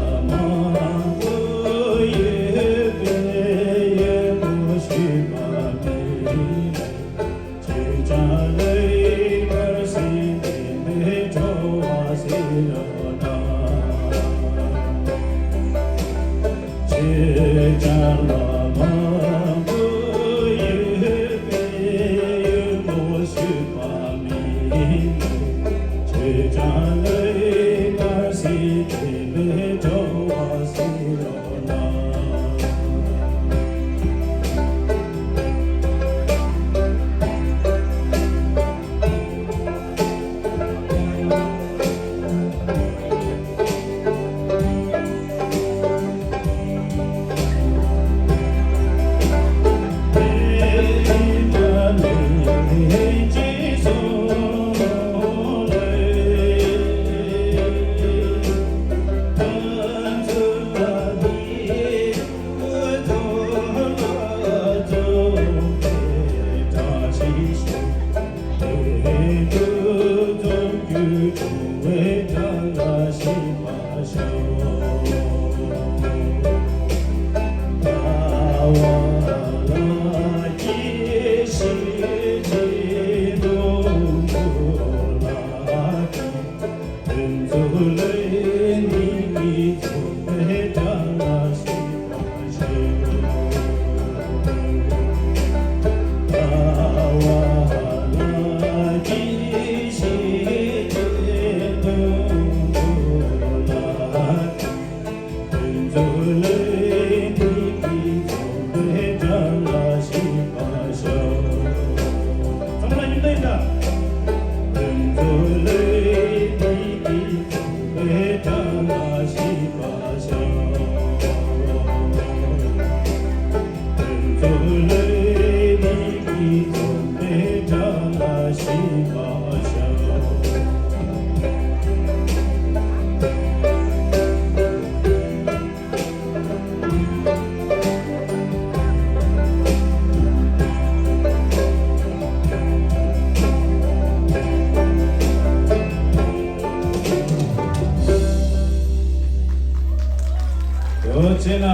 ཡོད་ཚེ་ན།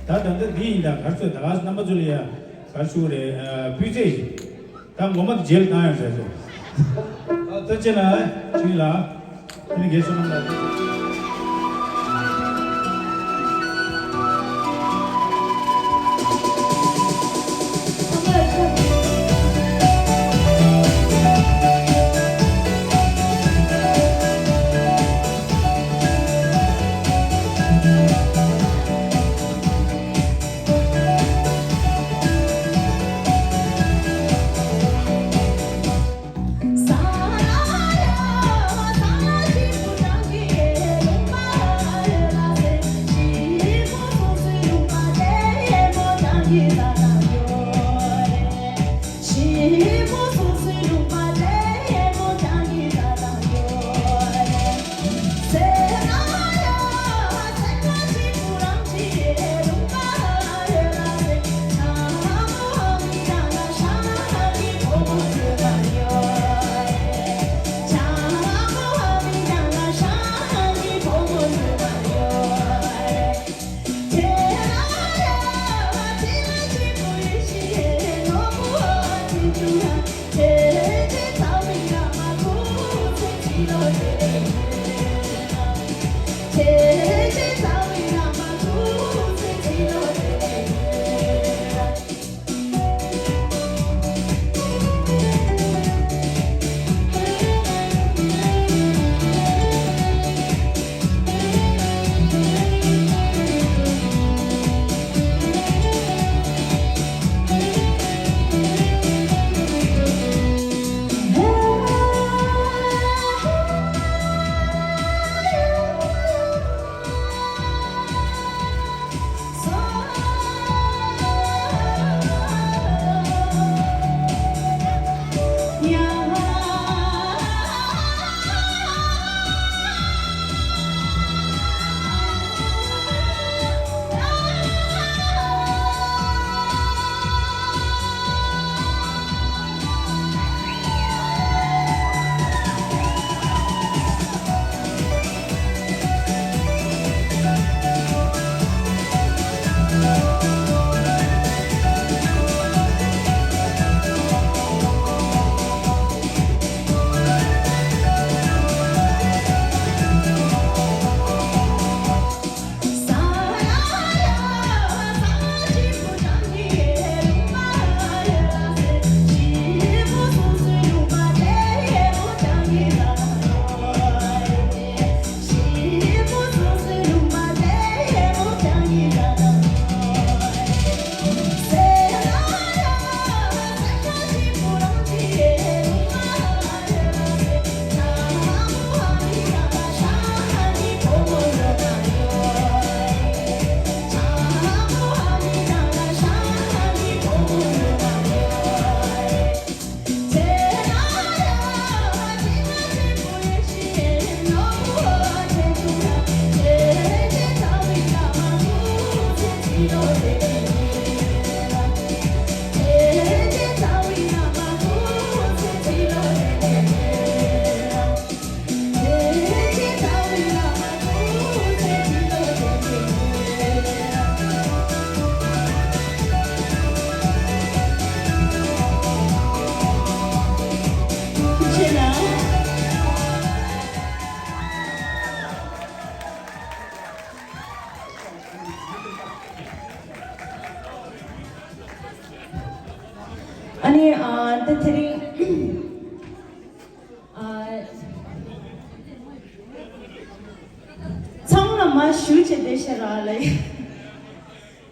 ད་ད་ལྟ་འདི་ཡིན་ད་གར་ཚོད་ད་ག་རྣམ་པ་ཚོ་ལ་ཡ་གར་ཞུ་རེད། སྤུས་ཚད་ད་ངོ་མ་དུ་རྗེས་ལ་བཏང་ཡང་ཟེར་ཚོ། ད་ཚེ་ན་ཅིག་ལ་དེ་ནི་རྒན་ཤོ་ནམ་ལ། ཨ། ད་དེ་རིང་ཨ། ཚང་མ་མ་ཞུ་བྱེད་བསྡད་ཤག་ར་ལེ།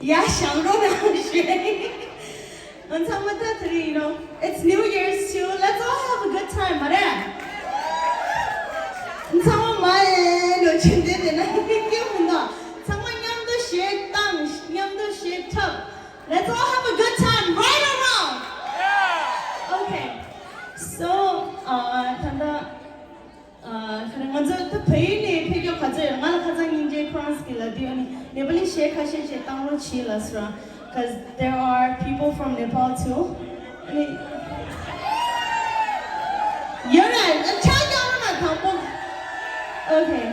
ཡ་ཞང་རོ་རང་ཞེས། ཨ། ཚང་མ་ད་དེ་རིང་you know, it's New Year's too. Let's all have a good time, མ་རེད། ཚང་མ་མ་ཨེ་ནོ་ཆེན་དེ་དེ་ན་སྐྱིད་མི་འདུག་ཚང་མ་མཉམ་དུ་གཞས་བཏང་། མཉམ་དུ་གཞས་འཁྲབ། Let's all have a good time, right or wrong? Okay. So, uh, ད་ལྟ་ཨ། ཁ་རེ་ང་ཚོ་ད་བལ་ཡུལ་ནས་ཕེབས་མཁན་ག་ཚོད་ཡོད། ང་ལ་ཁ་སང་སྙིང་རྗེ་ཁོ་རང་ཚོ་གིས་ལབ་དུས། ཨ་ནི་ནེ་པ་ལི་གཞས་ཁ་ཤས་ཤིག་བཏང་རོགས་བྱེད་ལབ་སོང་། Cause there are people from Nepal too. ཨ་ནི་ཡོད་རེད། ཨ། ཆ་རྐྱང་རོགས་གནང་དང་པོ། Okay.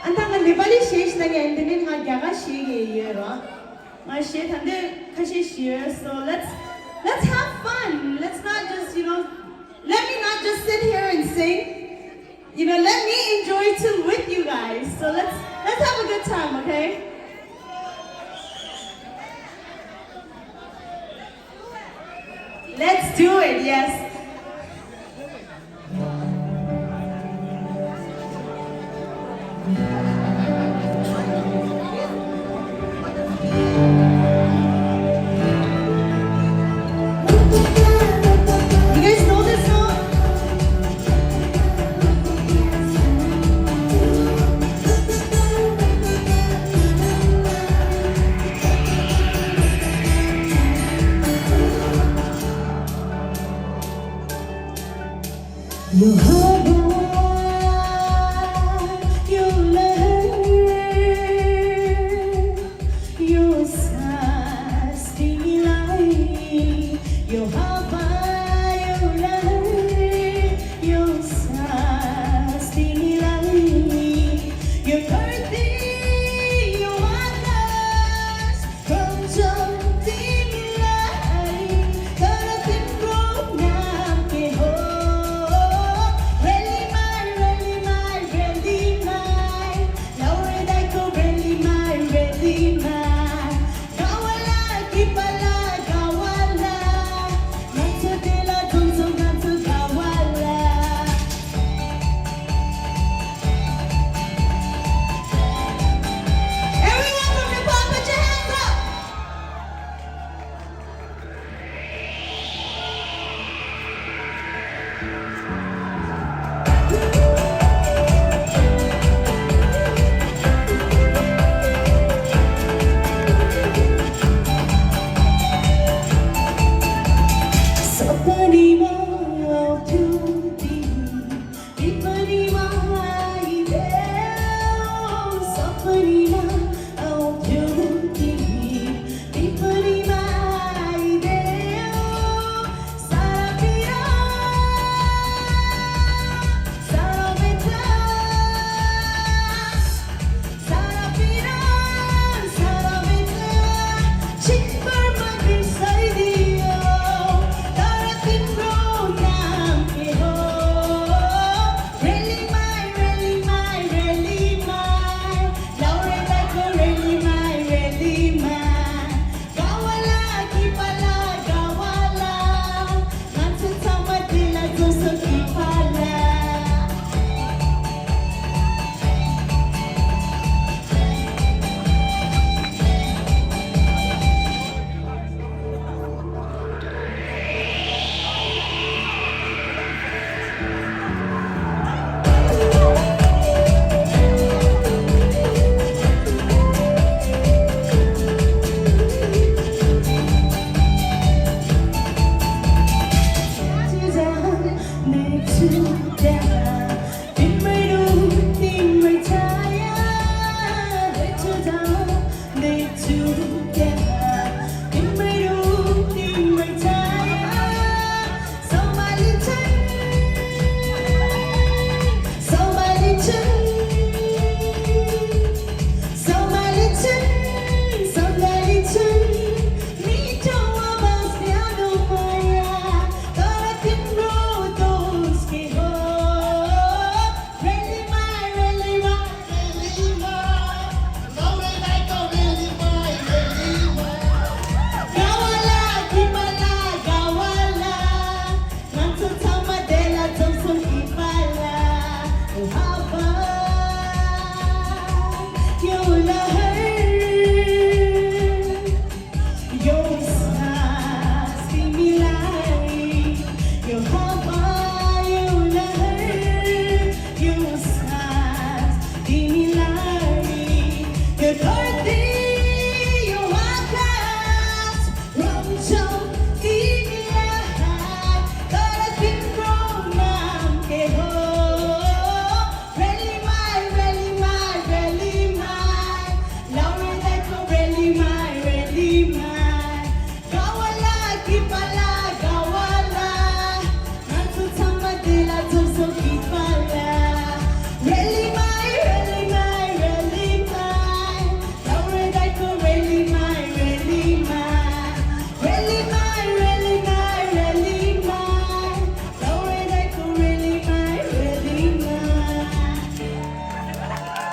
ཨ། ད་ང་ནེ་པ་ལི་གཞས་ཤིག་བཏང་གི་ཡིན། དེ་ནས་ང་རྒྱ་གར་གཞས་ཀྱི་ཡོད་རོ། ང་གཞས་ད་འདི་ཁ་ཤས་ཤིག་ཡོད། So let's, let's have fun. Let's not just, you know, let me not just sit here and sing. You know, let me enjoy too with you guys. So let's, let's have a good time, okay? Let's do it, yes. You guys know this song?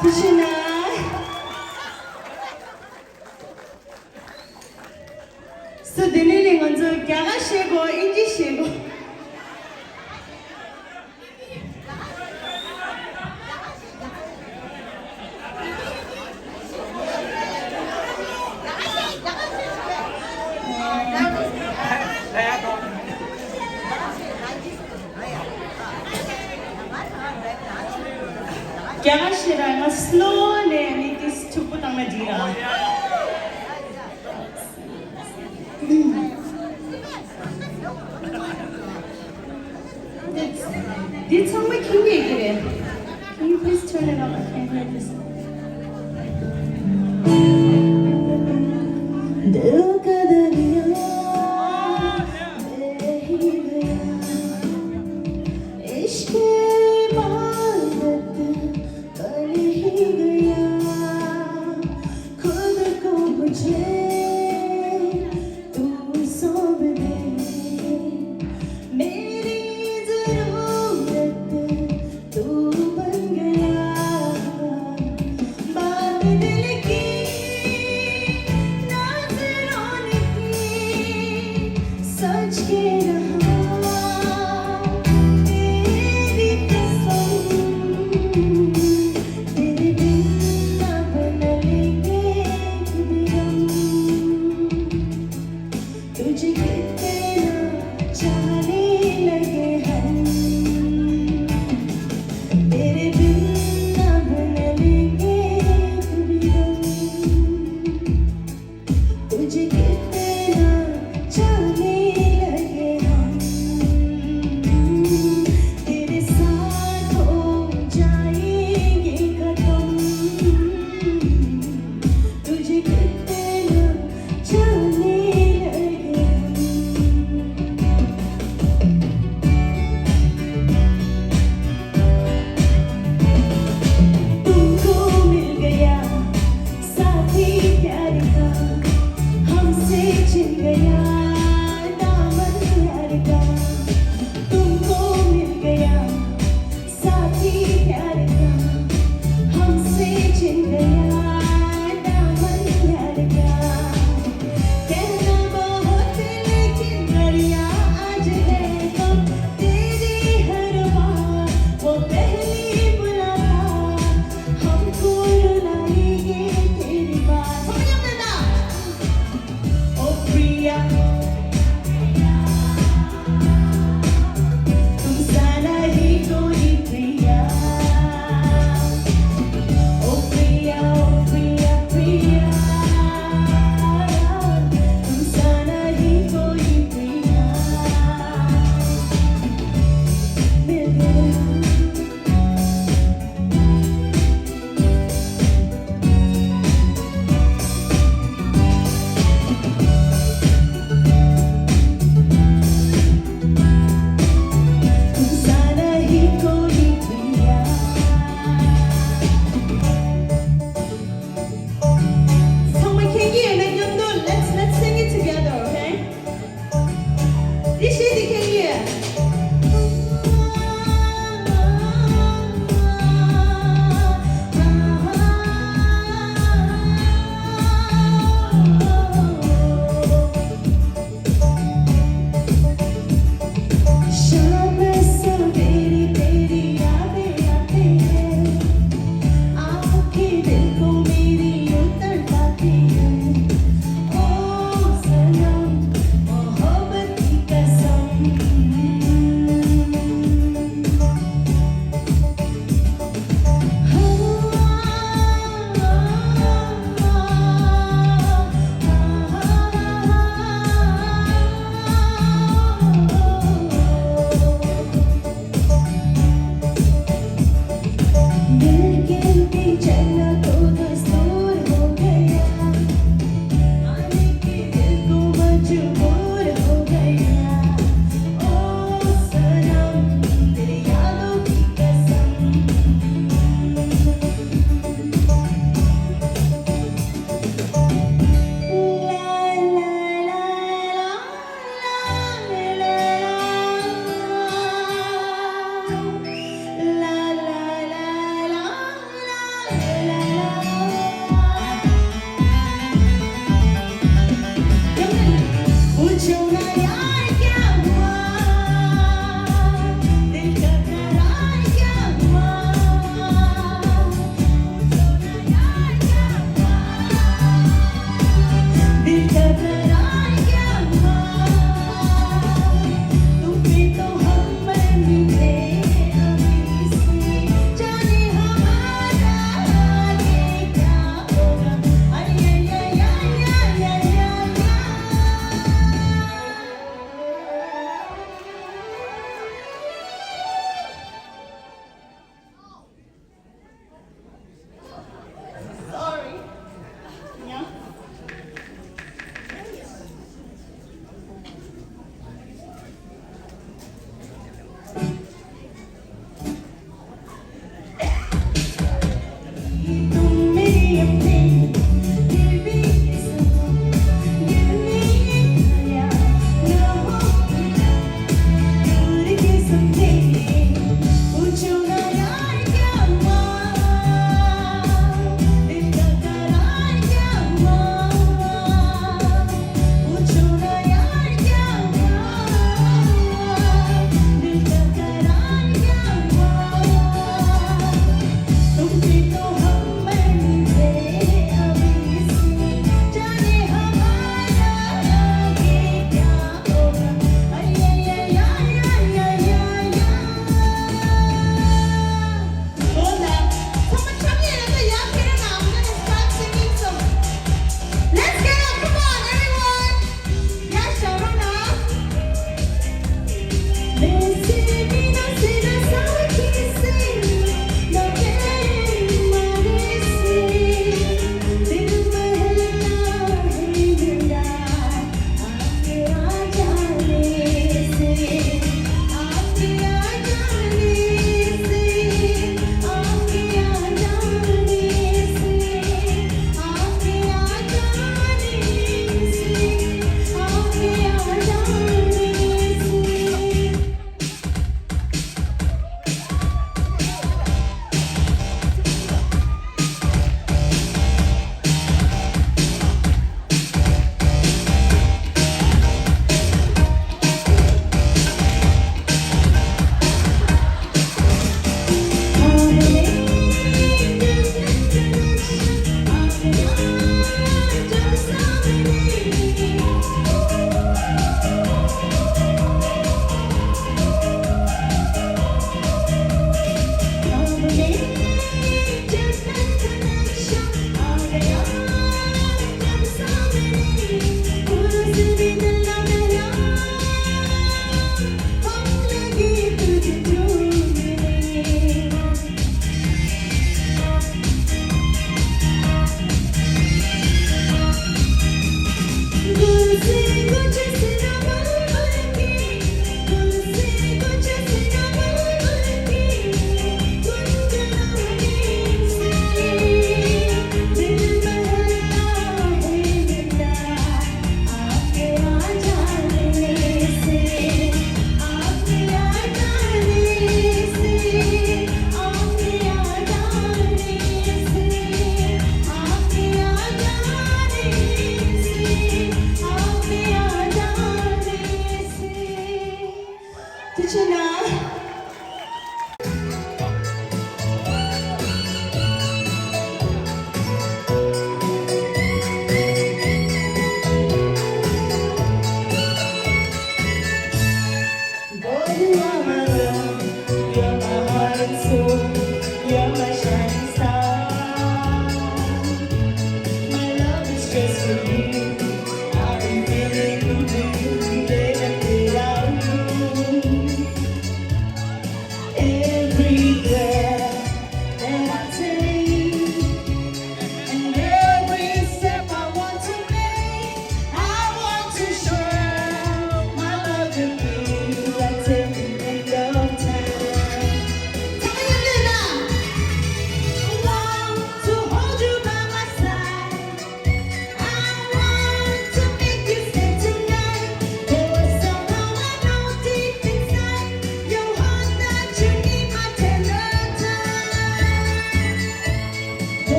ཐུགས་རྗེ་གནང་། སོ་དེ་ནས་ནི་ང་ཚོ་རྒྱ་གར་བཤད་དགོས། ཨིན་ཇི་བཤད་དགོས། རྒྱ་གར་བཤད་ར། ང་སི་ལོ་ནས་ནི་ཏིས་ཕྱུག་པོ་བཏང་ན་འགྲིག་ར། འདི་ཚང་མ་ཁྱེད་ཉིད་ཀྱི་རེད། Can you please turn it up? I can't hear this. दिल का दरिया बह गया, इश्क इबादत बन ही गया, खुद को मुझे तू सौंप दे, मेरी जरूरत तू बन गया, बात दिल की नजरों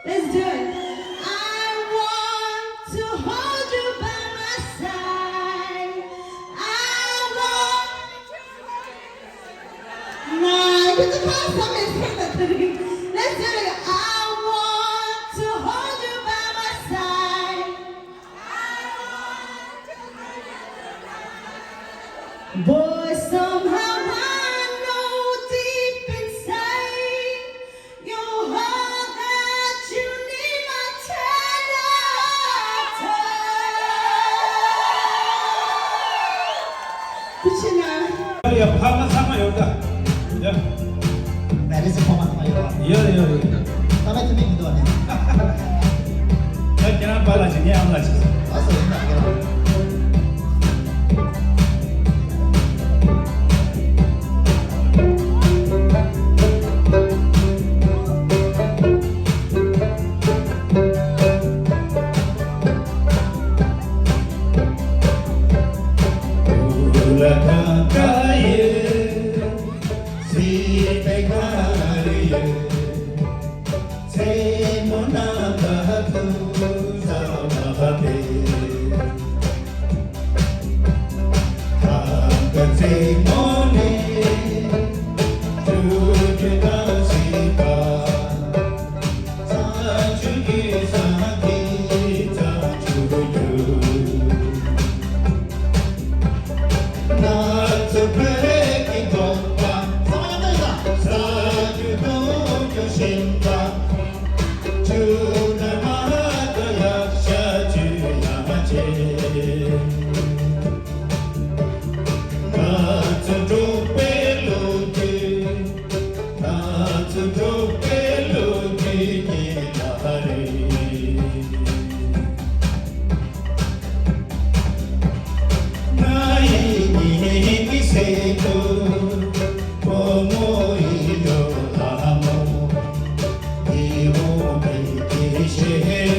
Let's do it. I want to hold you by my side. I want Nah, you can call somebody. Let's do it. I want to hold you by my side. Boy, somehow I know deep inside you hope that you need my tender touch. ཡ། ཕ་མ་ཚང་མ་ཡོད་ད། ཡ། མེ་རི་སི་ཕ་མ་ཚང་མ་ཡོད་པ། ཡོད་ཡོད་ཡོད། ད་མེད་དུ་མེད་མི་འདུག་ཨ་ནི། ད་ཁྱེད་རང་པཱ་ལགས་ཅིག་ངས་ཨ་མ་ལགས་ཅིག་ཨ་སོ་ཡིན་ད་ཁྱེད་རང་། ང་ཚོ་འགྲོགས་པའི་ལོ་རྒྱུས། ང་ཚོ་འགྲོགས་པའི་ལོ་རྒྱུས་ཉིད་ལ་རེ། ང་ཡི་ཉིན་མོའི་གསེབ་ཏུ་བུ་མོ་ཡི་འགྲོ་ལ་མོ། ཡིད་འོང་གི་སྐྱེ་ཤེས།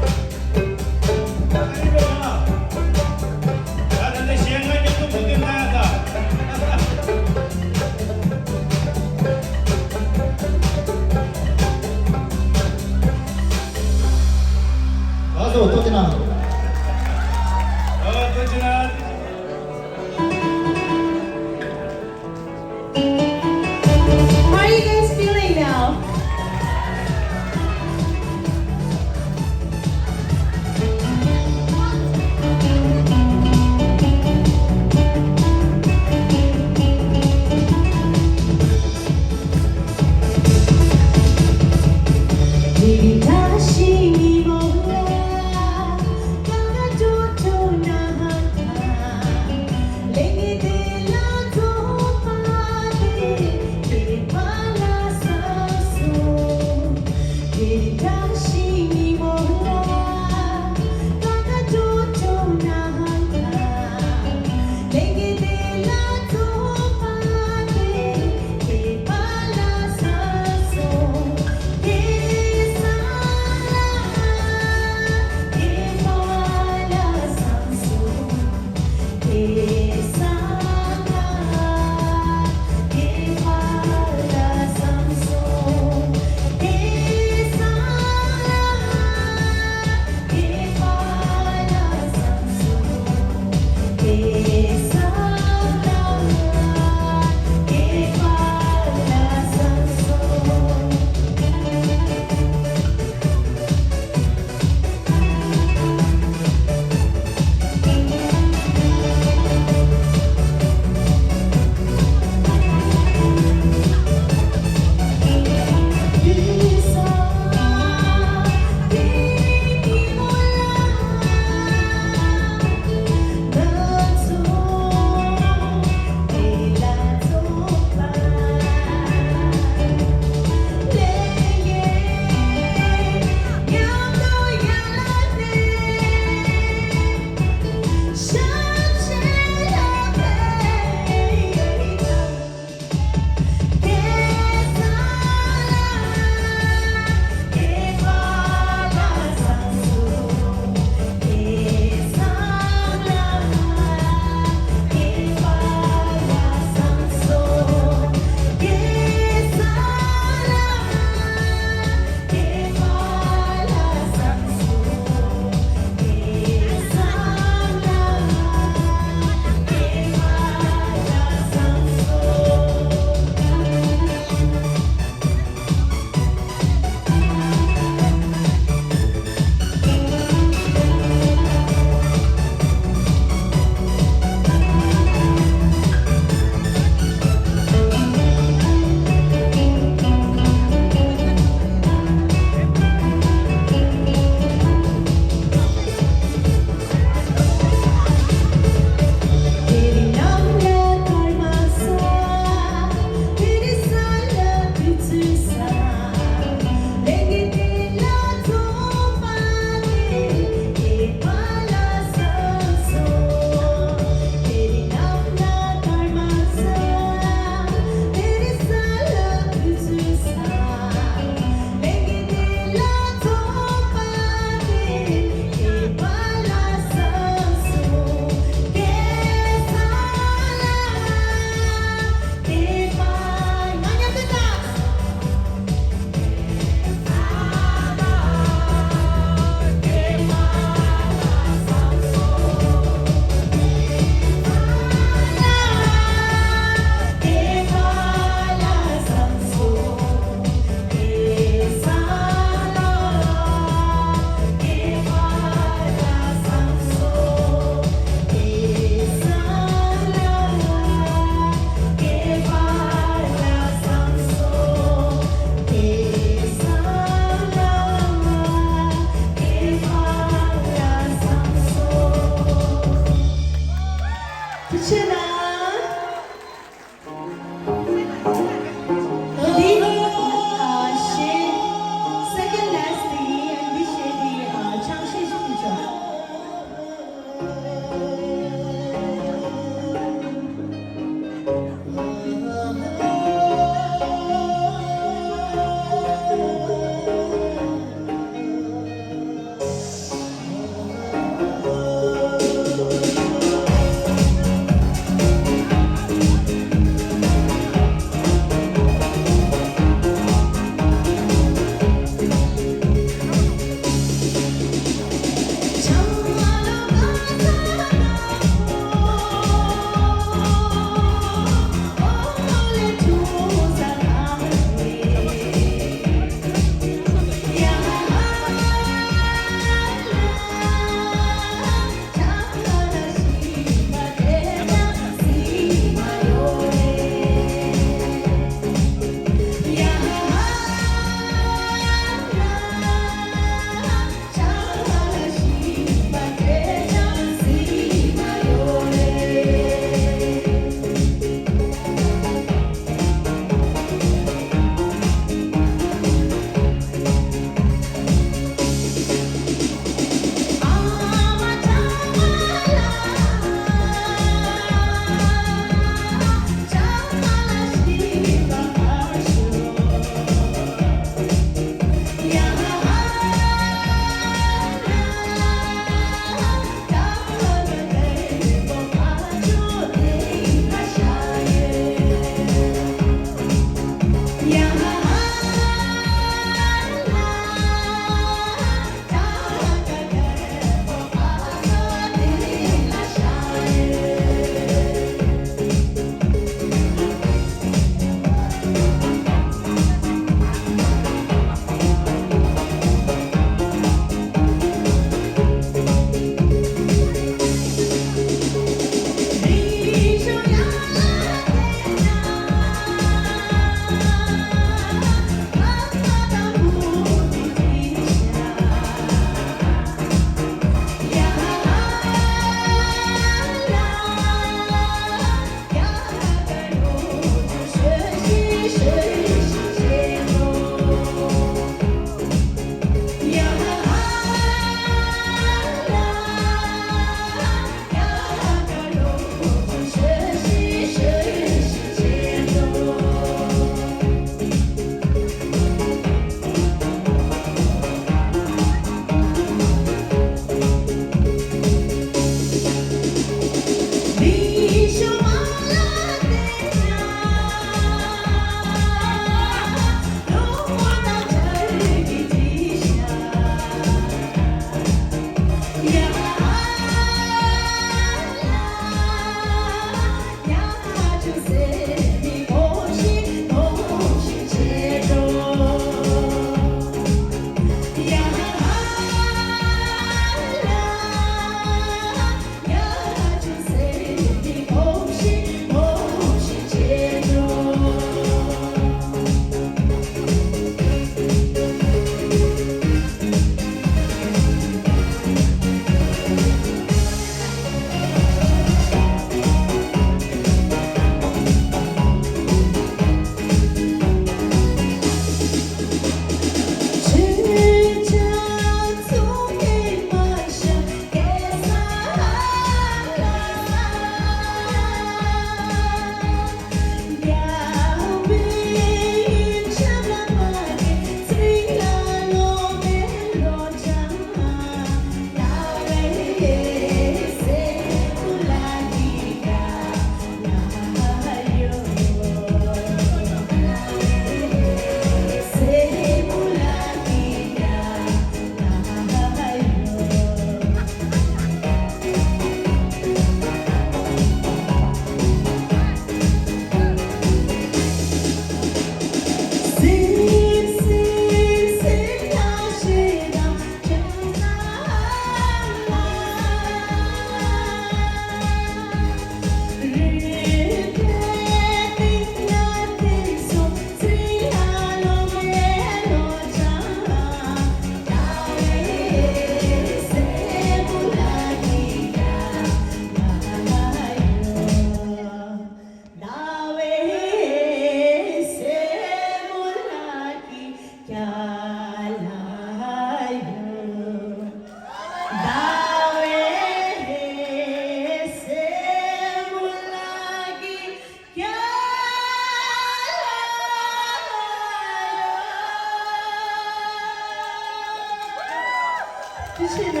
ཆེ་ན།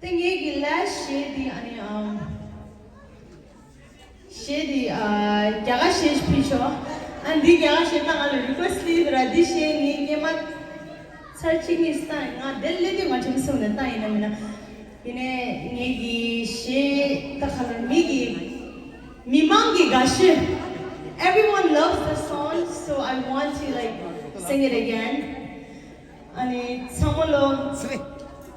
དེ་ངེད་ཀྱི་last གཞས་འདི་ཨ་ནི་ཨམ། གཞས་འདི་ཨ། རྒྱ་གར་གཞས་ཤིག་ཕུལ་ཆོག་ཨ་འདི་རྒྱ་གར་གཞས་ད་ང་ལ་request སླེབས་ར། འདི་གཞས་ངས་སྔས་མ་ཚར་གཅིག་གཉིས་བཏང་ཡིན། ང་དེ་སླེབས་དུས་ང་ཁྲིམས་སོང་ནས་བཏང་ཡིན་ན་མིན་ན། ཡིན་ནའི་ངེད་ཀྱི་གཞས་ད་ག་ལ་མི་གི་མི་མང་གི་དགའ་ཤོས། Everyone loves the song, so I want to, like, sing it again. ཨ་ནི་ཚང་མ་ལོ།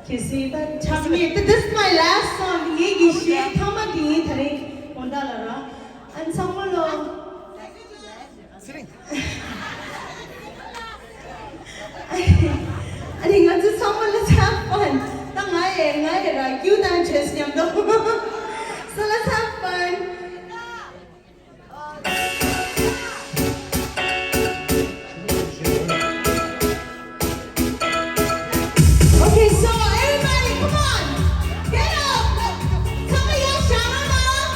གལ་སྲིད་ད་ཆགས་ངེས་ད། This is my last song. ངེད་ཀྱི་གཞས་མཐའ་མ་འདི་ཡིན་ད་རིང་དགོང་དག་ལ་ར། ཨ་ནི་ཚང་མ་ལོ། ཨ་ནི་ང་ཚོ་ཚང་མ་let's have fun. ད་ང་ཡི་ང་ཡི་ར་རྒྱུ་དང་བྱས་མཉམ་དུ། So let's have fun. Okay, so everybody, come on. Get up. Some of y'all shout out.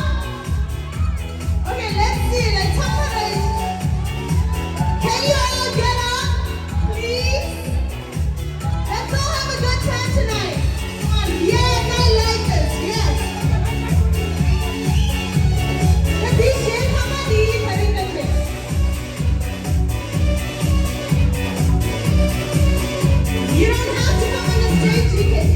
Okay, let's see. Let's talk about it. Can you all get up, please? Let's all have a good time tonight. Come on. Yes, I like this. Yes. But this year, come on, these are the good things. You don't have to come on the stage. You can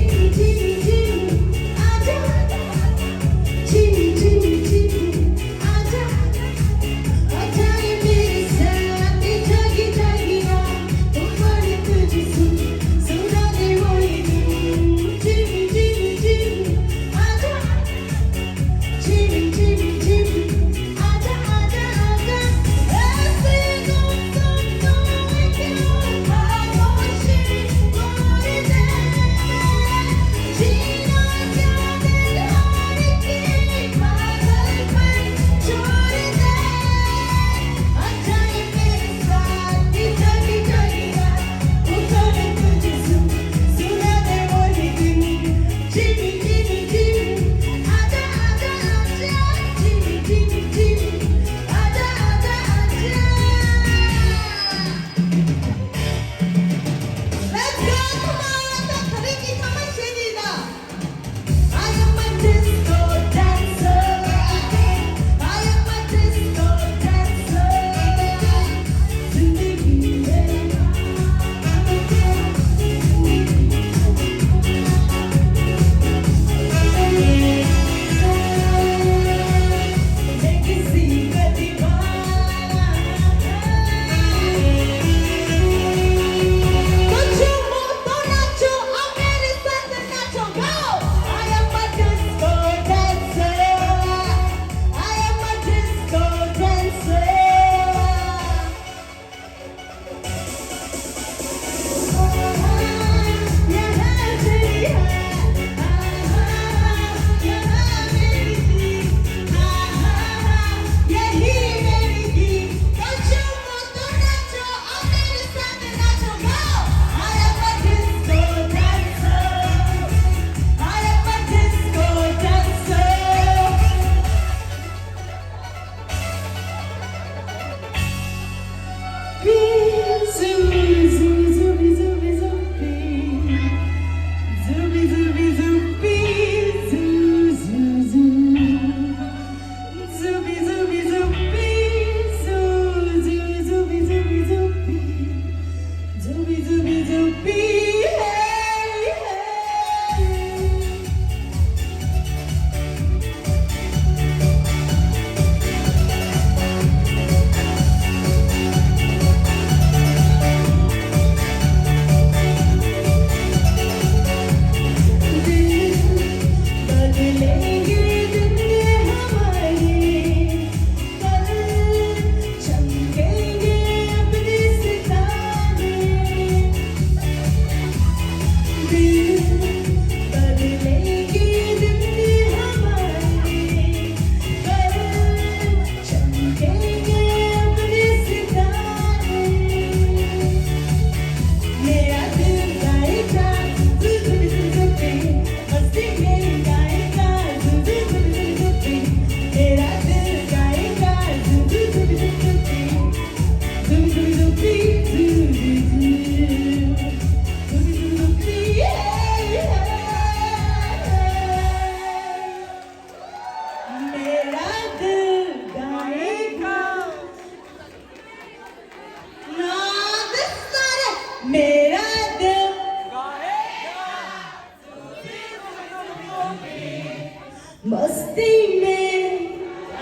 मस्ती में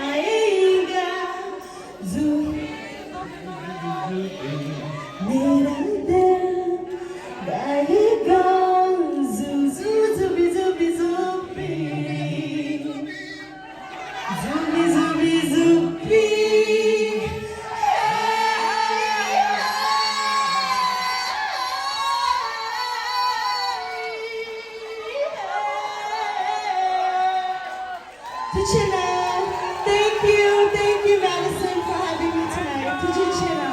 आएगा जू, मेरा दिल गाएगा जू, जू, जूबी, जूबी, जूबी। Zumbi, zumbi, zumbi. Tuchina, thank you, thank you, Madison, for having me tonight. Tuchina.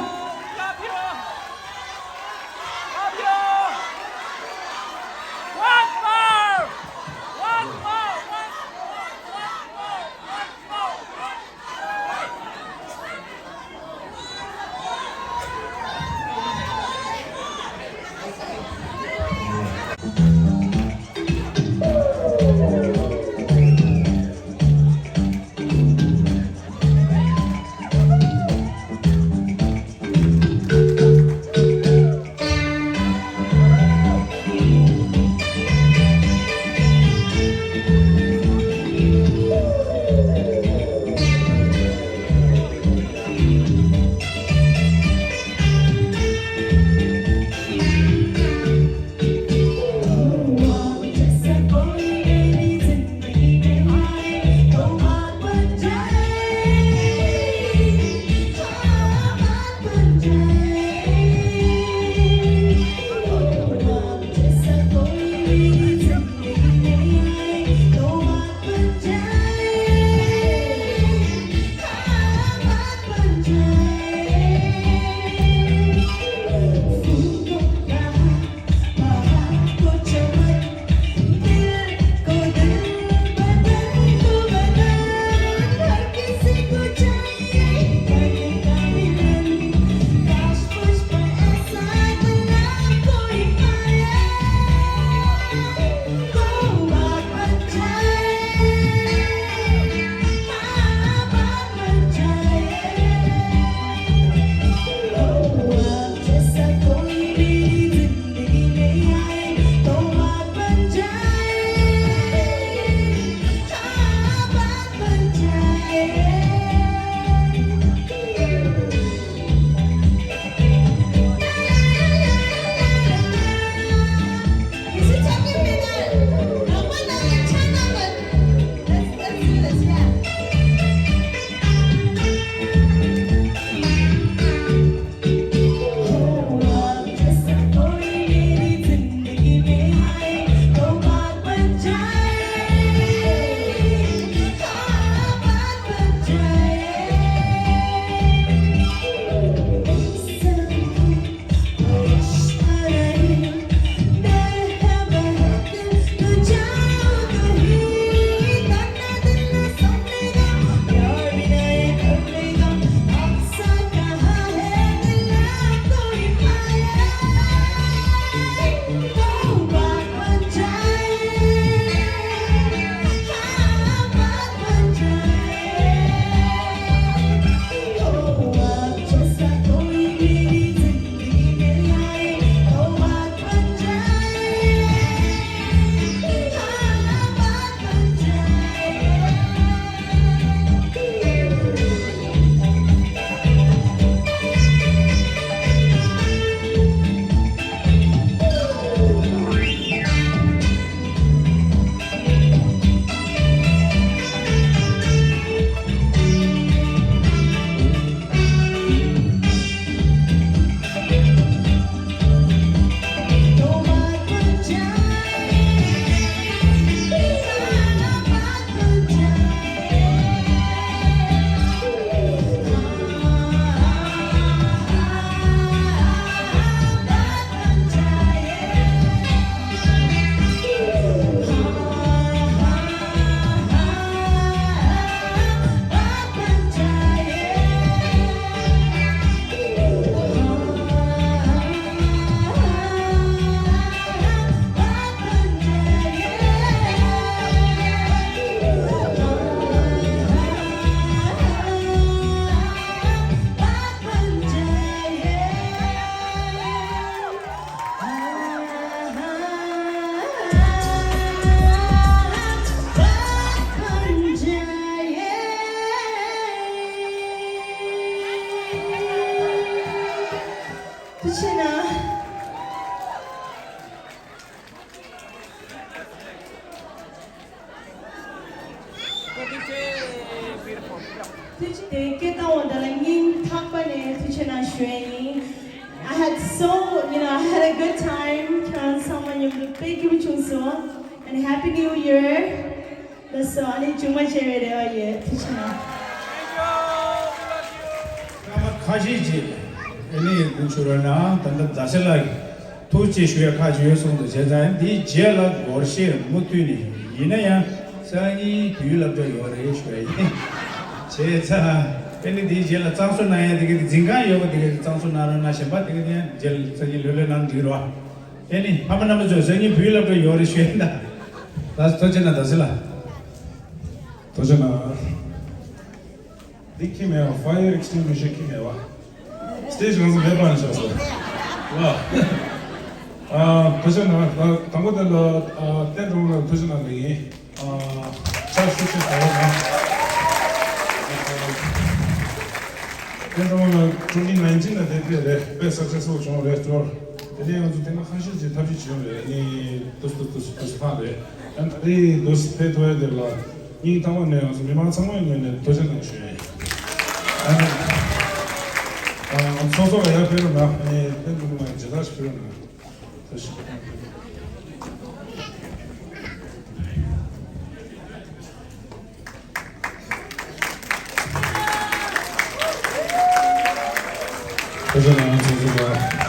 ཐུགས་རྗེ་ཆེ། སྐད་བཏང་བ་དེ་ལ་སྙིང་ཐག་པ་ནས་ཐུགས་རྗེ་གནང་ཞུ་ཡ་ཡིན། I had so, you know, I had a good time. ཁྱེད་རང་ཚང་མ་མཉམ་དུ་དཔེ་སྐྱིད་པོ་བྱུང་སོང་། And Happy New Year. ལགས་སོ། ཨ་ནི་མཇུག་མ་མཇལ་བའི་རེ་བ་ཡོད། ཐུགས་རྗེ་གནང་། སྐར་མ་ཁ་ཤས་རྗེས་ཨ་ནི་དགུ་ཆུ་རོལ་ན་ད་ལྟ་རྡ་སའི་ལགས་ཀྱིས་ཐུགས་རྗེ་ཆེ་ཞུ་ཡ་ཁག་ཅིག་ཡོད་གསུངས་འདུག་བྱས་ཙང་འདིའི་རྗེས་ལ་སྒོར་གཞས་མུ་མཐུད་ནས་ཡིན་ན་ཡང་སང་ཉིན་བོད་ཡིག་སློབ་གྲྭ་ཡོད་རེད་ཞུ་ཡ་ཡིན། བྱས་ཙང་ཨ་ནི་འདིའི་རྗེས་ལ་གཙང་བཟོ་གནང་ཡ་དེ་ག་དེ་འཛིན་ཁང་ཡོད་པ་དེ་ག་དེ་གཙང་བཟོ་གནང་རོགས་གནང་། གཞན་པ་དེ་ག་དེ་ཡང་རྗེས་ལ་སང་ཉིན་ལྷོད་ལྷོད་གནང་འགྲིག་རོགས། ཨ་ནི་ཕ་མ་རྣམ་པ་ཚོས་སང་ཉིན་བོད་ཡིག་སློབ་གྲྭ་ཡོད་རེད་ཞུ་ཡ་ཡིན་ད། ལགས་སོ། ཐུགས་རྗེ་གནང་། རྡ་སའི་ལགས། ཐུགས་རྗེ་གནང་། འདི་ཁྱི་མེད་པ། Fire extinguisher ཁྱི་མེད་པ། Stage ང་ཚོ་མེད་པ་ནས་བཞག་སོང་། ལགས། ཨ། ཐུགས་རྗེ་གནང་། ད་དང་པོ་དེ་ལ་ཨ་བསྟན་སྒྲོལ་མ་ལགས་ཐུགས་རྗེ་གནང་ལེ་ཡིན། ཨ། ཕྱག་ཤུགས་ཆེ་དགའ་བོ་གནང་། བསྟན་སྒྲོལ་མ་ལགས་twenty nineteen ལ་དེ་དཔེ་རེད། དཔེ་successful བྱུང་རེད་ཅོར། དེ་ནས་ང་ཚོ་དེ་སྔ་ཁ་ཤས་ཀྱིས་ཐབས་ཤེས་བྱས་ཡོད་རེད། ཨ་ནི་ཏུས་ཏུས་ཏུས་ཏུས་ཕངས་རེད། ཨ་ནི་ད་རེས་འདུག་སེ་ཕེབས་ཐུབ་ཡ་དེ་ལ་སྙིང་ཐག་པ་ནས་ང་ཚོ་མི་མང་ཚང་མའི་ངོས་ནས་ཐུགས་རྗེ་གནང་ཞུ་ཡ་ཡིན། ཨ་ནི་ཨ་ང་ཚོ་སོ་སོ་ལ་ཡར་ཕེབས་རོགས་གནང་། ཨ་ནི་བསྟན་སྒྲོལ་མ་ལགས་མཇལ་དར་ཞིག་ཕུལ་རོགས་གནང་། ཐུགས་རྗེ་ཆེ། ཐུགས་རྗེ་གནང་། ཐུགས་རྗེ་གནང་།